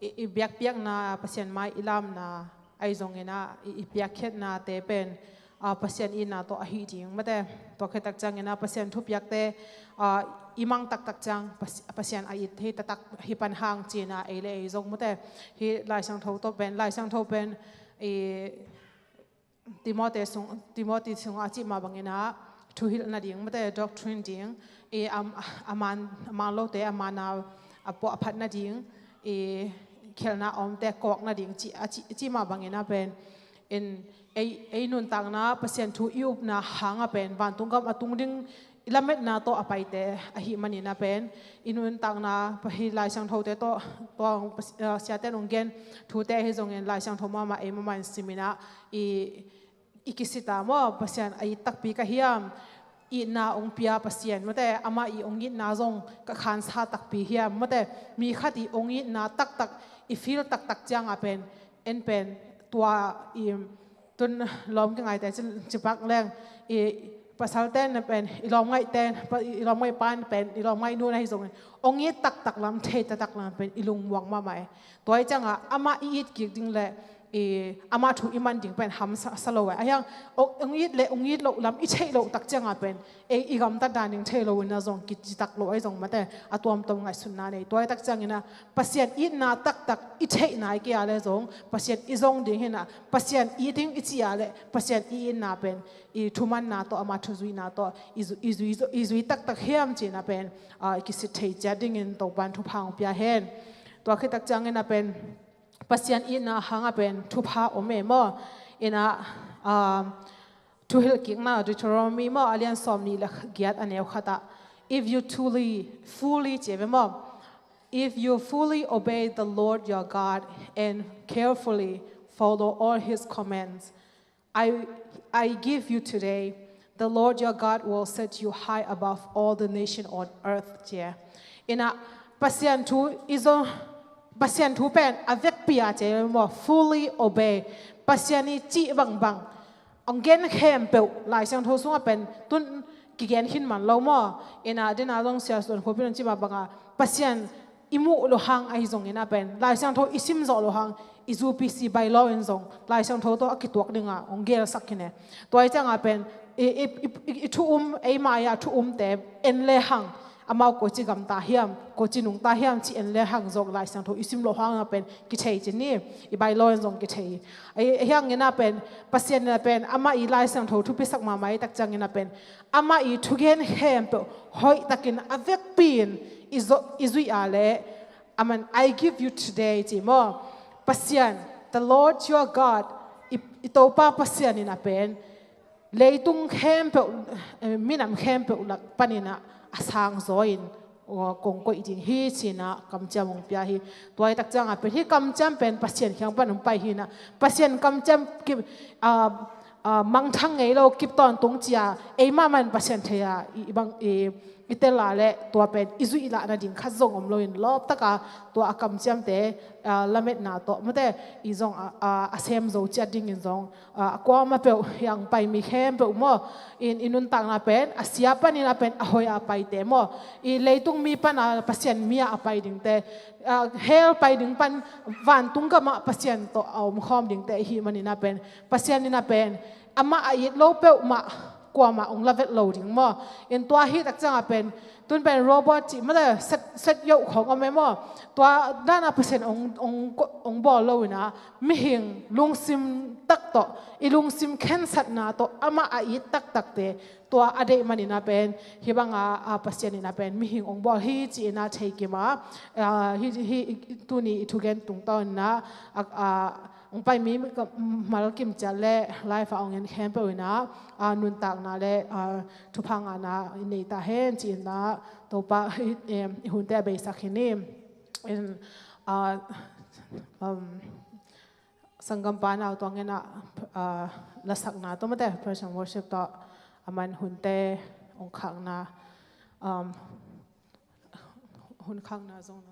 i, i biakpiakna, Pasian mai i lamna ahi zongin ah, i, i piakkhiatnate pen, a, Pasian itna tawh ahi ding mate. Tua khit tak ciangin ah Pasian thupiakte, a, i mang taktak ciang Pas-, Pasian a it hi taktak hi pan hang cihna ei le ei zong mate. Hih Lai Siangtho tawh pen, Lai Siangtho pen i Timoti sung, Timoti sungah a cih mah bangin ah, thuhilh nading mate, doctrine ding, i a, a man, a man lote a man a, a puah a phat nading, i khialhna a omte kawk nading cih, a cih, cih mah bangin ah pen, in ei, ei nuntakna Pasian thu i upna hangah pen vantung gam a tung ding i lametna tawh a paite ahih manin ah pen, i nuntakna pa-, hih Lai Siangthote tawh, tua hong pas-, ah, siate in hong gen thute ahi zongin Lai Siangtho mahmah ei mahmah in simin ah i, i kisita maw, Pasian a it takpi ka hiam, itna hong pia Pasian mate, amah i hong itna zong ka khansa takpi hiam mate, mi khat i hong itna taktak i feel taktak ciangah pen, en pen tua i tun lawm kingaite ci, cipak leng, i pasalte na pen, i lawmngaihte, pa, i lawmngaih pa na pen, i lawmngaih nu na hi zongin, hong it taktak lam, thei taktak lam pen i lungmuang mahmah e. Tua hi ciangah amah i it kik ding le, i amah thu i man ding pen hamsa, sa lo e. A hiang, hong, hong it le hong it loh lam i theih loh tak ciangah pen, ei i gamtat dan ding thei lo in ah zong kicitak lo ahi zong mate, a tuamtuam ngaihsutna nei. Tua hi tak ciangin ah Pasian itna taktak i theihna i kei a le zong, Pasian i zong ding hi in ah, Pasian it ding i cih a le, Pasian i itna pen, i thumanna tawh, amah thuzuihna tawh, i zu-, i zui, i zui taktak hiam cihna pen, a, i kisit thei ciat dingin Topan thupha hong pia hen. Tua khit tak ciangin ah pen, Pasian itna hangah pen thupha om e maw. In ah, um, thuhilh kikna Deuteronomy maw, a lian sawm nih le giat a neu khatah, if you truly, fully ci ve maw, if you fully obey the Lord your God and carefully follow all his commands, I, I give you today, the Lord your God will set you high above all the nation on earth, ci e. In ah, Pasian thu i zong, Pasian thu pen a vekpi a ci e maw, fully obey. Pasian i cih bangbang, hong gen khempeuh, Lai Siangtho sungah pen, tun kigen khin man lo maw. In ah, dena zong siasuan khuapin hong cih mah bangah, Pasian i muh loh hang ahi zongin ah pen, Lai Siangtho i sim zawh loh hang, i U P C bylaw in zong Lai Siangtho tawh a kituak dingah hong gelsak khin e. Tua hi ciangah pen, i, i, i, i, i thu um, eima i a thu umte en le hang, amau koici gamta hiam, koici nungta hiam ci en le hang zong Lai Siangtho i sim loh hangah pen kithei ci ni, i bylaw in zong kithei. A, a hiangin ah pen, Pasian in ah pen, amah i Lai Siangtho thupisak mahmah i tak ciangin ah pen, amah i thugen khempeuh hoihtakin a vekpi in i zo-, i zuih a le, aman, I give you today, ci maw. Pasian, the Lord your God, i, i Topa Pasian in ah pen, leitung khempeuh, eh, minam khempeuh lak panin ah a sangzaw in, aw, kong koih ding hi ci-in ah kamciam hong pia hi. Tua hi tak ciangah pen, hih kamciam pen Pasian kiang pan hong pai hi in ah, Pasian kamciam kip, ah, ah, mangthang ngei lo, kip tawntung ci-a, eimah mah in Pasian thei-a i, i bang, i, i tel a le, tua pen i zuih lah nading khat zong om loin, lawptaka tua a kamciamte, ah, lametna tawh mate, i zong a, a, a sem zo ciat dingin zong, ah, a kuamah peuh, hiang pai mi khempeuh maw, in i nuntakna pen a sia panin ah pen a hoih a paite maw, i leitung mi pan a Pasian mi ah a pai dingte, ah, hell pai ding pan vantung gamah Pasian tawh a omkhawm dingte ahih manin ah pen, Pasian in ah pen, amah a it lo peuhmah kuamah hong lavet lo ding maw. In tua hi tak ciangah pen, tun pen robot cih mate, set, set yoh khawng om e maw. Tua dan ah Pasian hong, hong, hong bawl lo in ah, mihing lungsim tak tawh, i lungsim khensatna tawh, amah a it taktakte, tua a deih manin ah pen, hih banga, ah, Pasian in ah pen mihing hong bawl hi ci-in ah thei kim a, ah, hih, hih, tuni i thugen tungtawn in ah, ah, ah, hong pai mi ka, mal kim ciat le live ah hong en khempeuh in ah, ah, nuntakna le, ah, thupha ngahna i nei ta hen ci-in ah, Topa, i, em, i hunte a beisak hi ni. In, ah, um, sanggampa Nau Tuang in ah, ah, lasakna tawh mate, praise and worship tawh, aman hunte hong khakna, um, hun khakna zong na.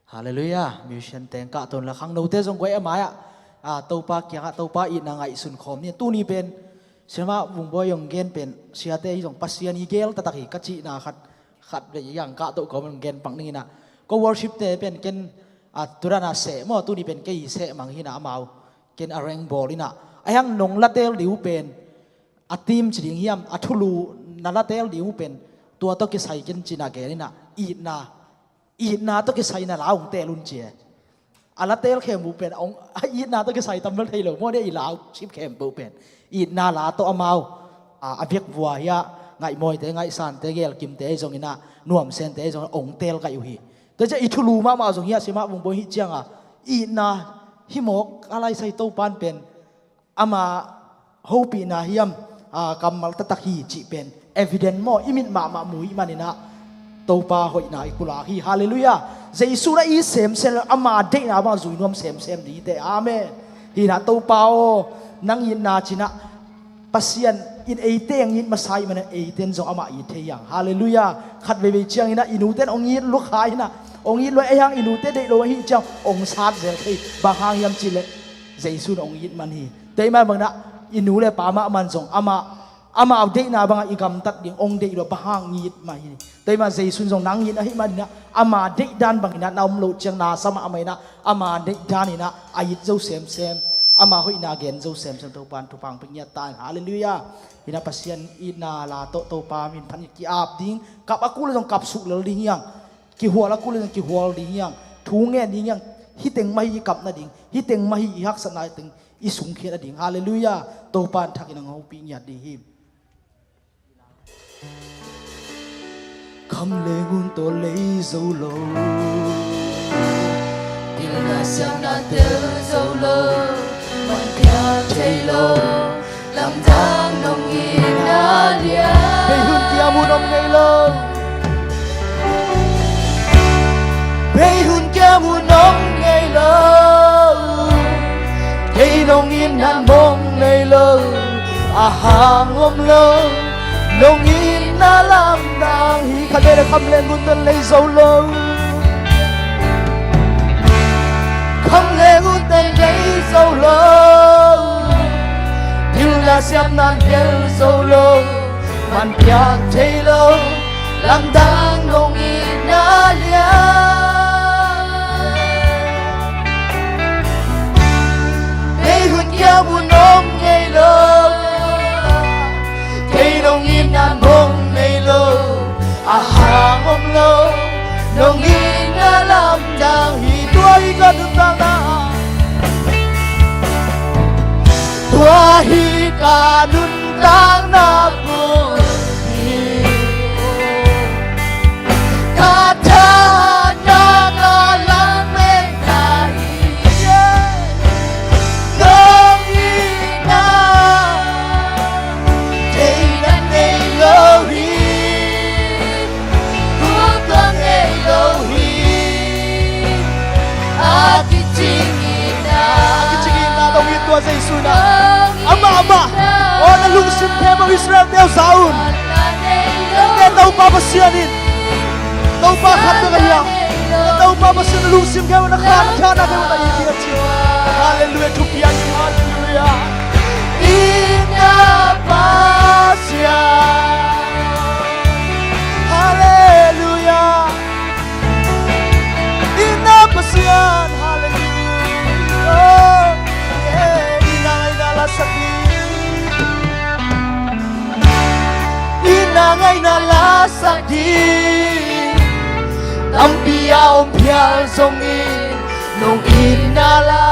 Halleluiah. Musician teng kah ton la, khangnote zong guai a mai-ah, ah, Topa kiangah Topa itna ngaihsun khawm ni. Tuni pen Siamah Vung Bawi hong gen pen, siate hi zong Pasian i gel taktak hi ka cihna khat Khat vei hiang kah toh kawm gen pak ning inah, ko worship te pen ken a turan a seh maw, tuni pen kei seh mang hinah amau ken a reng bawl inah, a hiang nong la teel ding uh pen a team ci ding hiam, a thulu na la teel ding uh pen tua tawh kisai ken cina gen inah, itna itna tawh kisai na la ong teel un ci e. A la teel khempeuh pen ong, a itna tawh kisai tam bel thei lo maw, dia i la uh sip khempeuh pen itna la tawh amau a, a biak vua hiah ngaihmawite, ngaihsante, gelkimte ahi zong inah, nuamsente ahi zong inah ong teel kaih uh hi. Tua ciah i thulu mahmah zong hiah si mah vung bawi hih cianga itna hi mawk a laisai Topan pen ama hopihna hiam, a, kammal taktak hi cih pen evident maw, i mit mahmah mu ih maninah Topa hoihna i kulak hi. Halleluiah. Jesu na i semsem le ama deihna bang zui nuam semsem dite. Amen. Hinah Topa aw, nang itna cinah Pasian in eite ang it masa ih maninah eite in zong amah it thei hiang. Halleluiah. Khat veivei cianginah i nute in ong it lua kha hinah, ong it lua ei hang i nute deih lo ahih ciang ong sat zel thei. Bang hang hiam cihleh Jesu in ong it man hi. Teimah banginah i nu le pa mahmah zong amah, amah deihna bangah i gamtat ding ong deih lua bang hang it mah hi. Teimah Jesu in zong nang it ahih maninah ama deihdan banginah na om loh ciang na sa mahmah inah ama deihdan inah a it zo semsem, ama hoihna gen zo semsem Topan thupha ong pia ngiat ta in. Halleluiah. Inah Pasian itna la tawh Topa min phat in ki-ap ding, kap a kul le zong kap suk lel ding hiang. Kihual a kul le zong kihual ding hiang. Thu ngen ding hiang. Hih teng mah hi i kap nading, hih teng mah hi i haksatna teng i sungkhiat nading. Halleluiah. Topan thakin ang hopih ngiat ding hi. Kham le ngun tawh lei zo lo, pilna siamna tel zo lo, man piak thei lo, lamdang nong itna lian. Bei hun kiam hun om ngei lo. Bei hun kiam hun om ngei lo. Kei nong itna mong nei lo. A hang om lo. Nong itna lamdang hi. Khat vei le kham le ngun tawh lei zo lo. Kham le ngun tawh lei zo lo. Pilna siamna tel zo lo. Man piak thei lo, lamdang nong itna lian. Bei hun kiam hun om ngei lo. Kei nong itna mong nei lo. A hang om lo, nong itna lamdang hi. Tua hi ka nuntakna. Tua hi ka nuntakna bulpi. Ka thahatna ka lametna hi. Nong itna theidan nei lo hi. Khuak tuak ngei lo hi. A kicing itna. A kicing itna tawh it tua Jesu na. Amah, amah. Aw, na lungsim khempeuh Israel-te uh za un. Te Topa Pasian in. Topa khat bek ahi a. Te Topa Pasian na lungsim khempeuh na khan, na khan, na khan, na khan, na khan. Halleluiah, thupiang hi, halleluiah. Itna Pasian. Halleluiah. Itna Pasian, halleluiah. Oh, yeah. Itna ngaihna lasak ding. Itna ngaihna lasak ding. Tampi a om phial zongin, nong itna la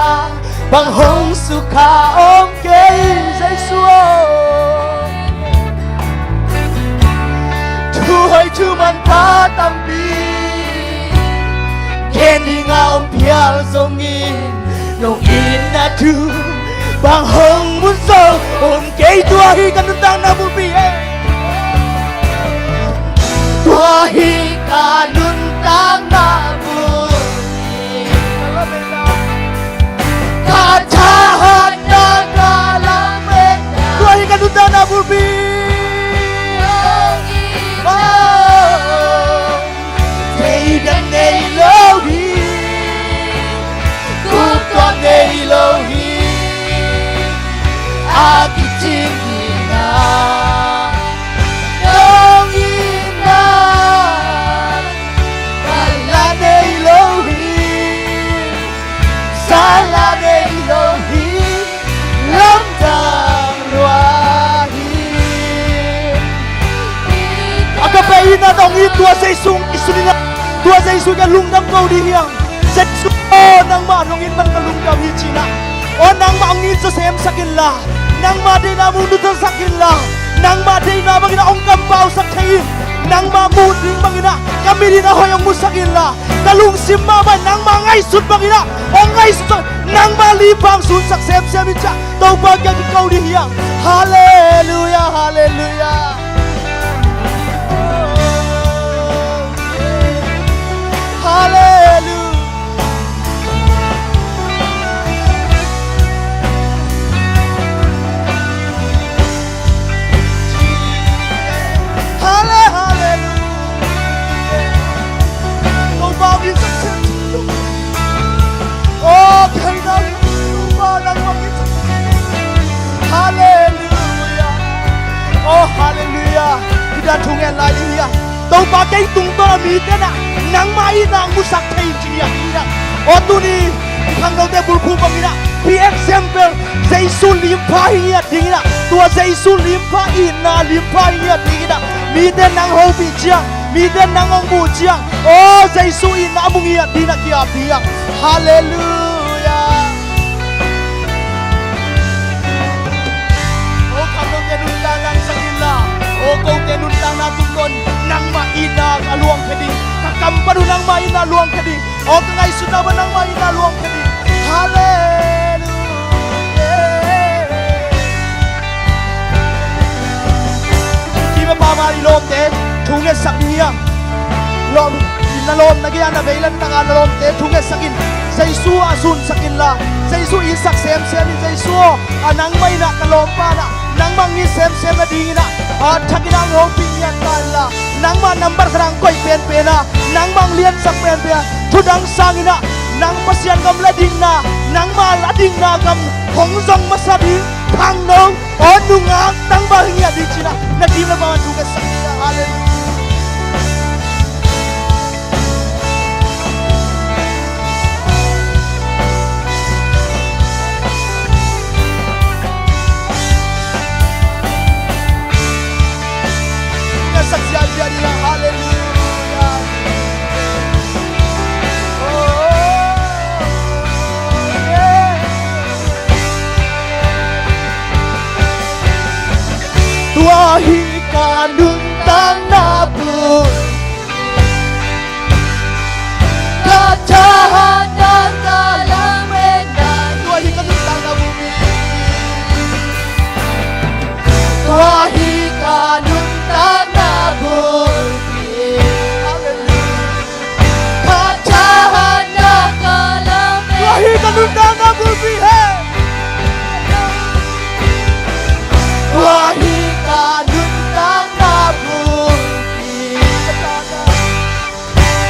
bang hong sukha om kei Jesu aw. Thuhoih thumanpha tampi gen ding a om phial zongin, nong itna thu bang hong mun zo om kei. Tua hi ka nuntakna bulpi e. Tua hi ka nuntakna bulpi. Ka thahatna ka lametna. Tua hi ka nuntakna bulpi. Theidan nei lo hi. Khuak tuak ngei lo hi. A kicing itna. Nong itna. Ina tawh hong it tua Jesu i sun ina, tua Jesu in a lungdam ko ding hi hang. Jesu aw, nangmah hong it man ka lungdam hi ci-in ah. Aw nangmah hong it zaw semsak inla, nangmah deihna mun nuzasak inla, nangmah deihna bangin ah hong kampausak thei in, nangmah muh ding bangin ah ka mit in a hoih hong musak inla, ka lungsim mahmah in nangmah ngaihsut bangin ah hong ngaihsut, nangmah liphang sunsak semsem in ci-a Topa kiang kiko ding hi hang. Halleluia, halleluia. Halleluia. Halle-, halleluia. Topa min sak sem. Aw, kei na Topa nangmah min sak sem. Halleluia. Aw, halleluia. Hih dan thu ngen lai ding hi a. Topa kei tungtawn a mite in ah nangmah itna hong musak thei in ci hi a, hi a. Aw tuni i khangnote bulphuh bangin ah hih example Jesu limpha hi ngiat dingin ah, tua Jesu limpha itna limpha hi ngiat dingin ah, mite nang hopih ciang, mite nang hong muh ciang, aw Jesu itna a mu ngiat dingin ah ki-ap ding hi hang. Halleluia. Aw khangnote nuntakna sak inla, aw kote nuntakna tungtawn nangmah itna a luangkhia ding, ka kam pan uh nangmah itna a luangkhia ding, aw ka ngaihsutna pan nangmah itna a luangkhia ding. Halleluia. Kim a pama i lawmte thu ngetsak ding hi hang. Lawm, na lawm na gei-a na veilan taka na lawmte thu ngetsak in, Jesu a sunsak inla, Jesu itsak semsem in, Jesu aw, a nangmah in ah ka lawmpa in ah nangmah hong it semsem nadingin ah, a thakin ah hong hopih ngiat ta inla, nangmah nambat khat ah hong koih penpen a, nangmah hong liansak penpen a, thudang sangin ah nang Pasian gam ladingna, nangmah ladingna gam hong zong masa ding khangno, aw nungak tangval hi ngiat ding ci-in ah na kim le pama thu ngetsak ding hi hang. Halleluia. Ngetsak ziahziah ding hi hang. Halleluia. Oh, yeah. Tua hi ka nuntakna bulpi, ka thahatna, ka lametna. Tua hi ka nuntakna bulpi. Tua hi ka nuntakna bulpi. Halleluia. Ka thahatna, ka lametna. Tua hi ka nuntakna bulpi hi. Tua hi ka nuntakna bulpi.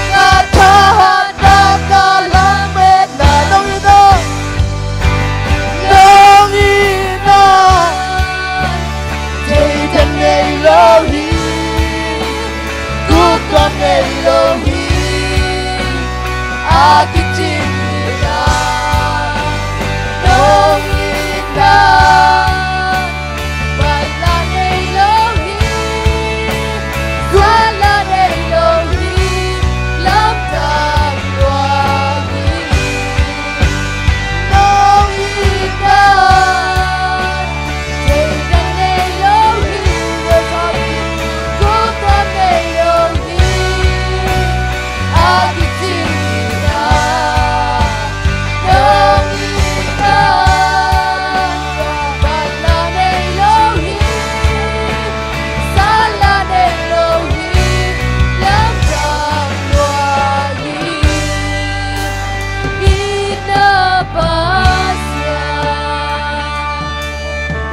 Ka thahatna, ka lametna. Nong itna, nong itna. Thei dan ngei lo hi, guk tuam ngei lo hi, a kicing hi a, nong itna, ban la ngei lo hi, suan la ngei lo hi, lamdang lua hi. Nong itna.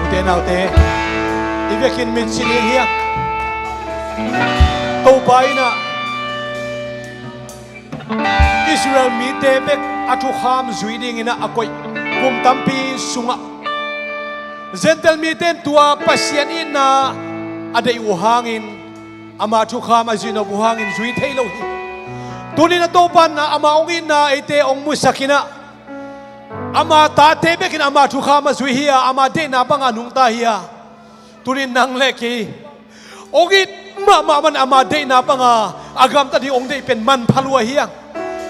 Ute naute, i vekin min sin hi hiam? Topa in ah Israel mite bek a thukham zui dingin ah a koih kum tampi sungah Gentile mite in tua Pasian itna a deih uh hangin, ama thukham a zuih nop uh hangin zui thei lo hi. Tuni-in a Topa in ah ama hong itna eite hong musak in ah, ama tate bekin ama thukham a zui hi a, ama deihna bangah nungta hi a. Tuni-in nang le kei hong it mahmah man ama deihna banga a gamta ding hong deih pen manpha lua hi hang.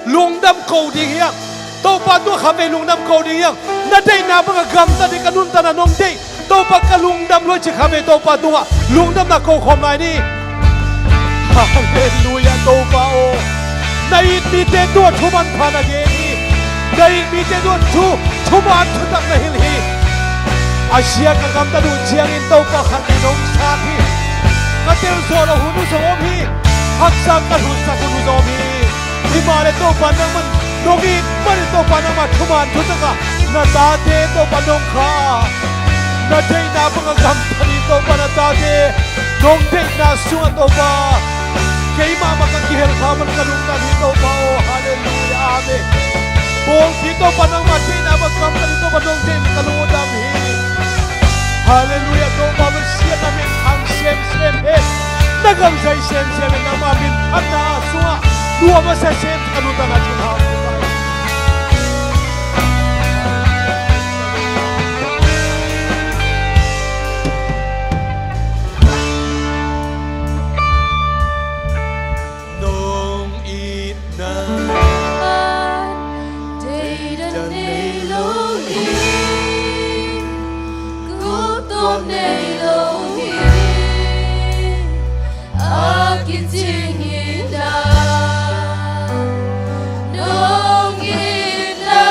Lungdam ko ding hi hang. Topa tungah khatvei lungdam ko ding hi hang. Na deihna banga gamta ding ka nuntakna nong deih, Topa ka lungdam lua ci khatvei Topa tungah lungdamna ko khawm lai ni. Halleluiah Topa aw. Na it mite tungah thu manpha na gen hi. Na it mite tungah thu, thuman thutak na hilh hi. A sia ka gamtat uh ciangin Topa khatvei nong sak hi. Ka telzawh loh hun uh zong om hi. Haksat ka hlutsak hun uh zong om hi. Himahleh Topa nangman nong it manin Topa nangmah thuman thutakah na tate Topa nong kha a, na deihna banga gamta ding Topa na tate nong deihna sungah Topa keimah mah ka kihel kha man ka lungdam hi Topa aw. Halleluiah. Amen. Pawlpi Topa nangmah deihna banga gamta ding Topa nong deih man ka lungdam hi. Halleluiah. Topa Pasian na min thang semsem hen. Na gam zai semsem hen. Nangmah min phatna a sungah nuam a sa sem ka nuntakna thupha. Nong itna deidan nei lo hi, guptuak nei lo hi, a kicing hi na. Nong itna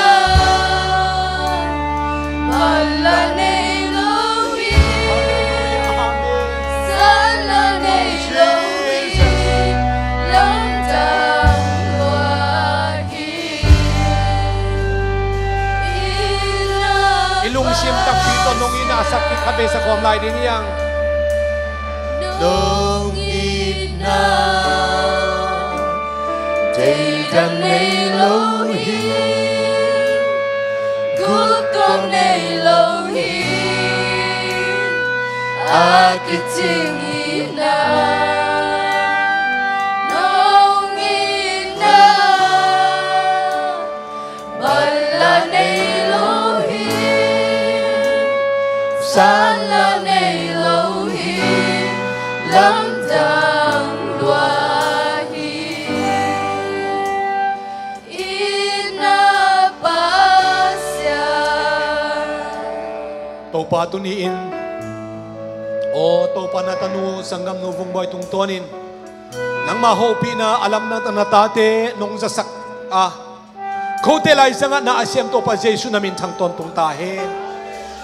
man la nei lo hi, san la nei lo hi, lamdang lua hi. I lungsim takpi tawh nong itna a sak kik khat vei sa khawm lai ding hi hang. Nong itna deidan nei lo hi, guptuak nei lo hi, a kicing hi na. Nong itna man la nei lo hi, san la nei lo hi, lamdang lua hi. Itna Pasian. Topa tuni-in, aw Topa, na tanu sanggamnu Vungbawi tungtawnin nangmah hopihna a lamdang tak na tate nong zasak a, kote laizangah na a siam Topa Jesuh na min thang tawntung ta hen.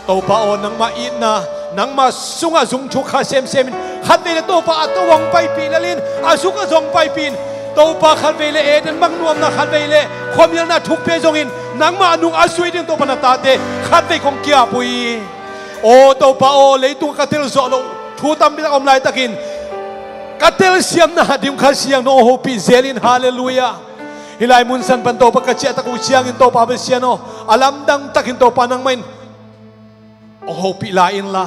Topa aw, nangmah itna, nangmah sungah zungthuk kha semsemin, khatvei le Topa a to hong paipih lelin, a zuk a zong paipih in, Topa khatvei le Eden mang nuamna, khatvei le khuamialna thukpi zongin, nangmah a nung a zui ding Topa na tate khatvei kong kiap uh hi. Aw Topa aw, leitung ka telzawh loh thu tampi tak om laitakin ka telsiamna ding Kha Siangtho hong hopih zelin, halleluiah. Hih lai munsan pan Topa ka ciahtak uh ciangin Topa Pasian aw, a lamdang takin Topa nangmah in hong hopih la inla,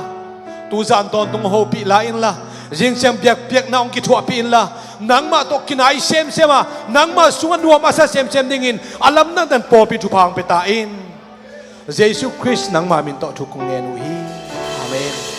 tuzan tawntung hong hopih la inla, zingsiang biakpiakna hong kithuahpih inla, nangmah tawh kinai semsem a, nangmah sungah nuam a sa semsem dingin a lamdang takin pawlpi thupha hong pia ta in. Jesuh Khrist nangmah min tawh thu kong ngen uh hi. Amen.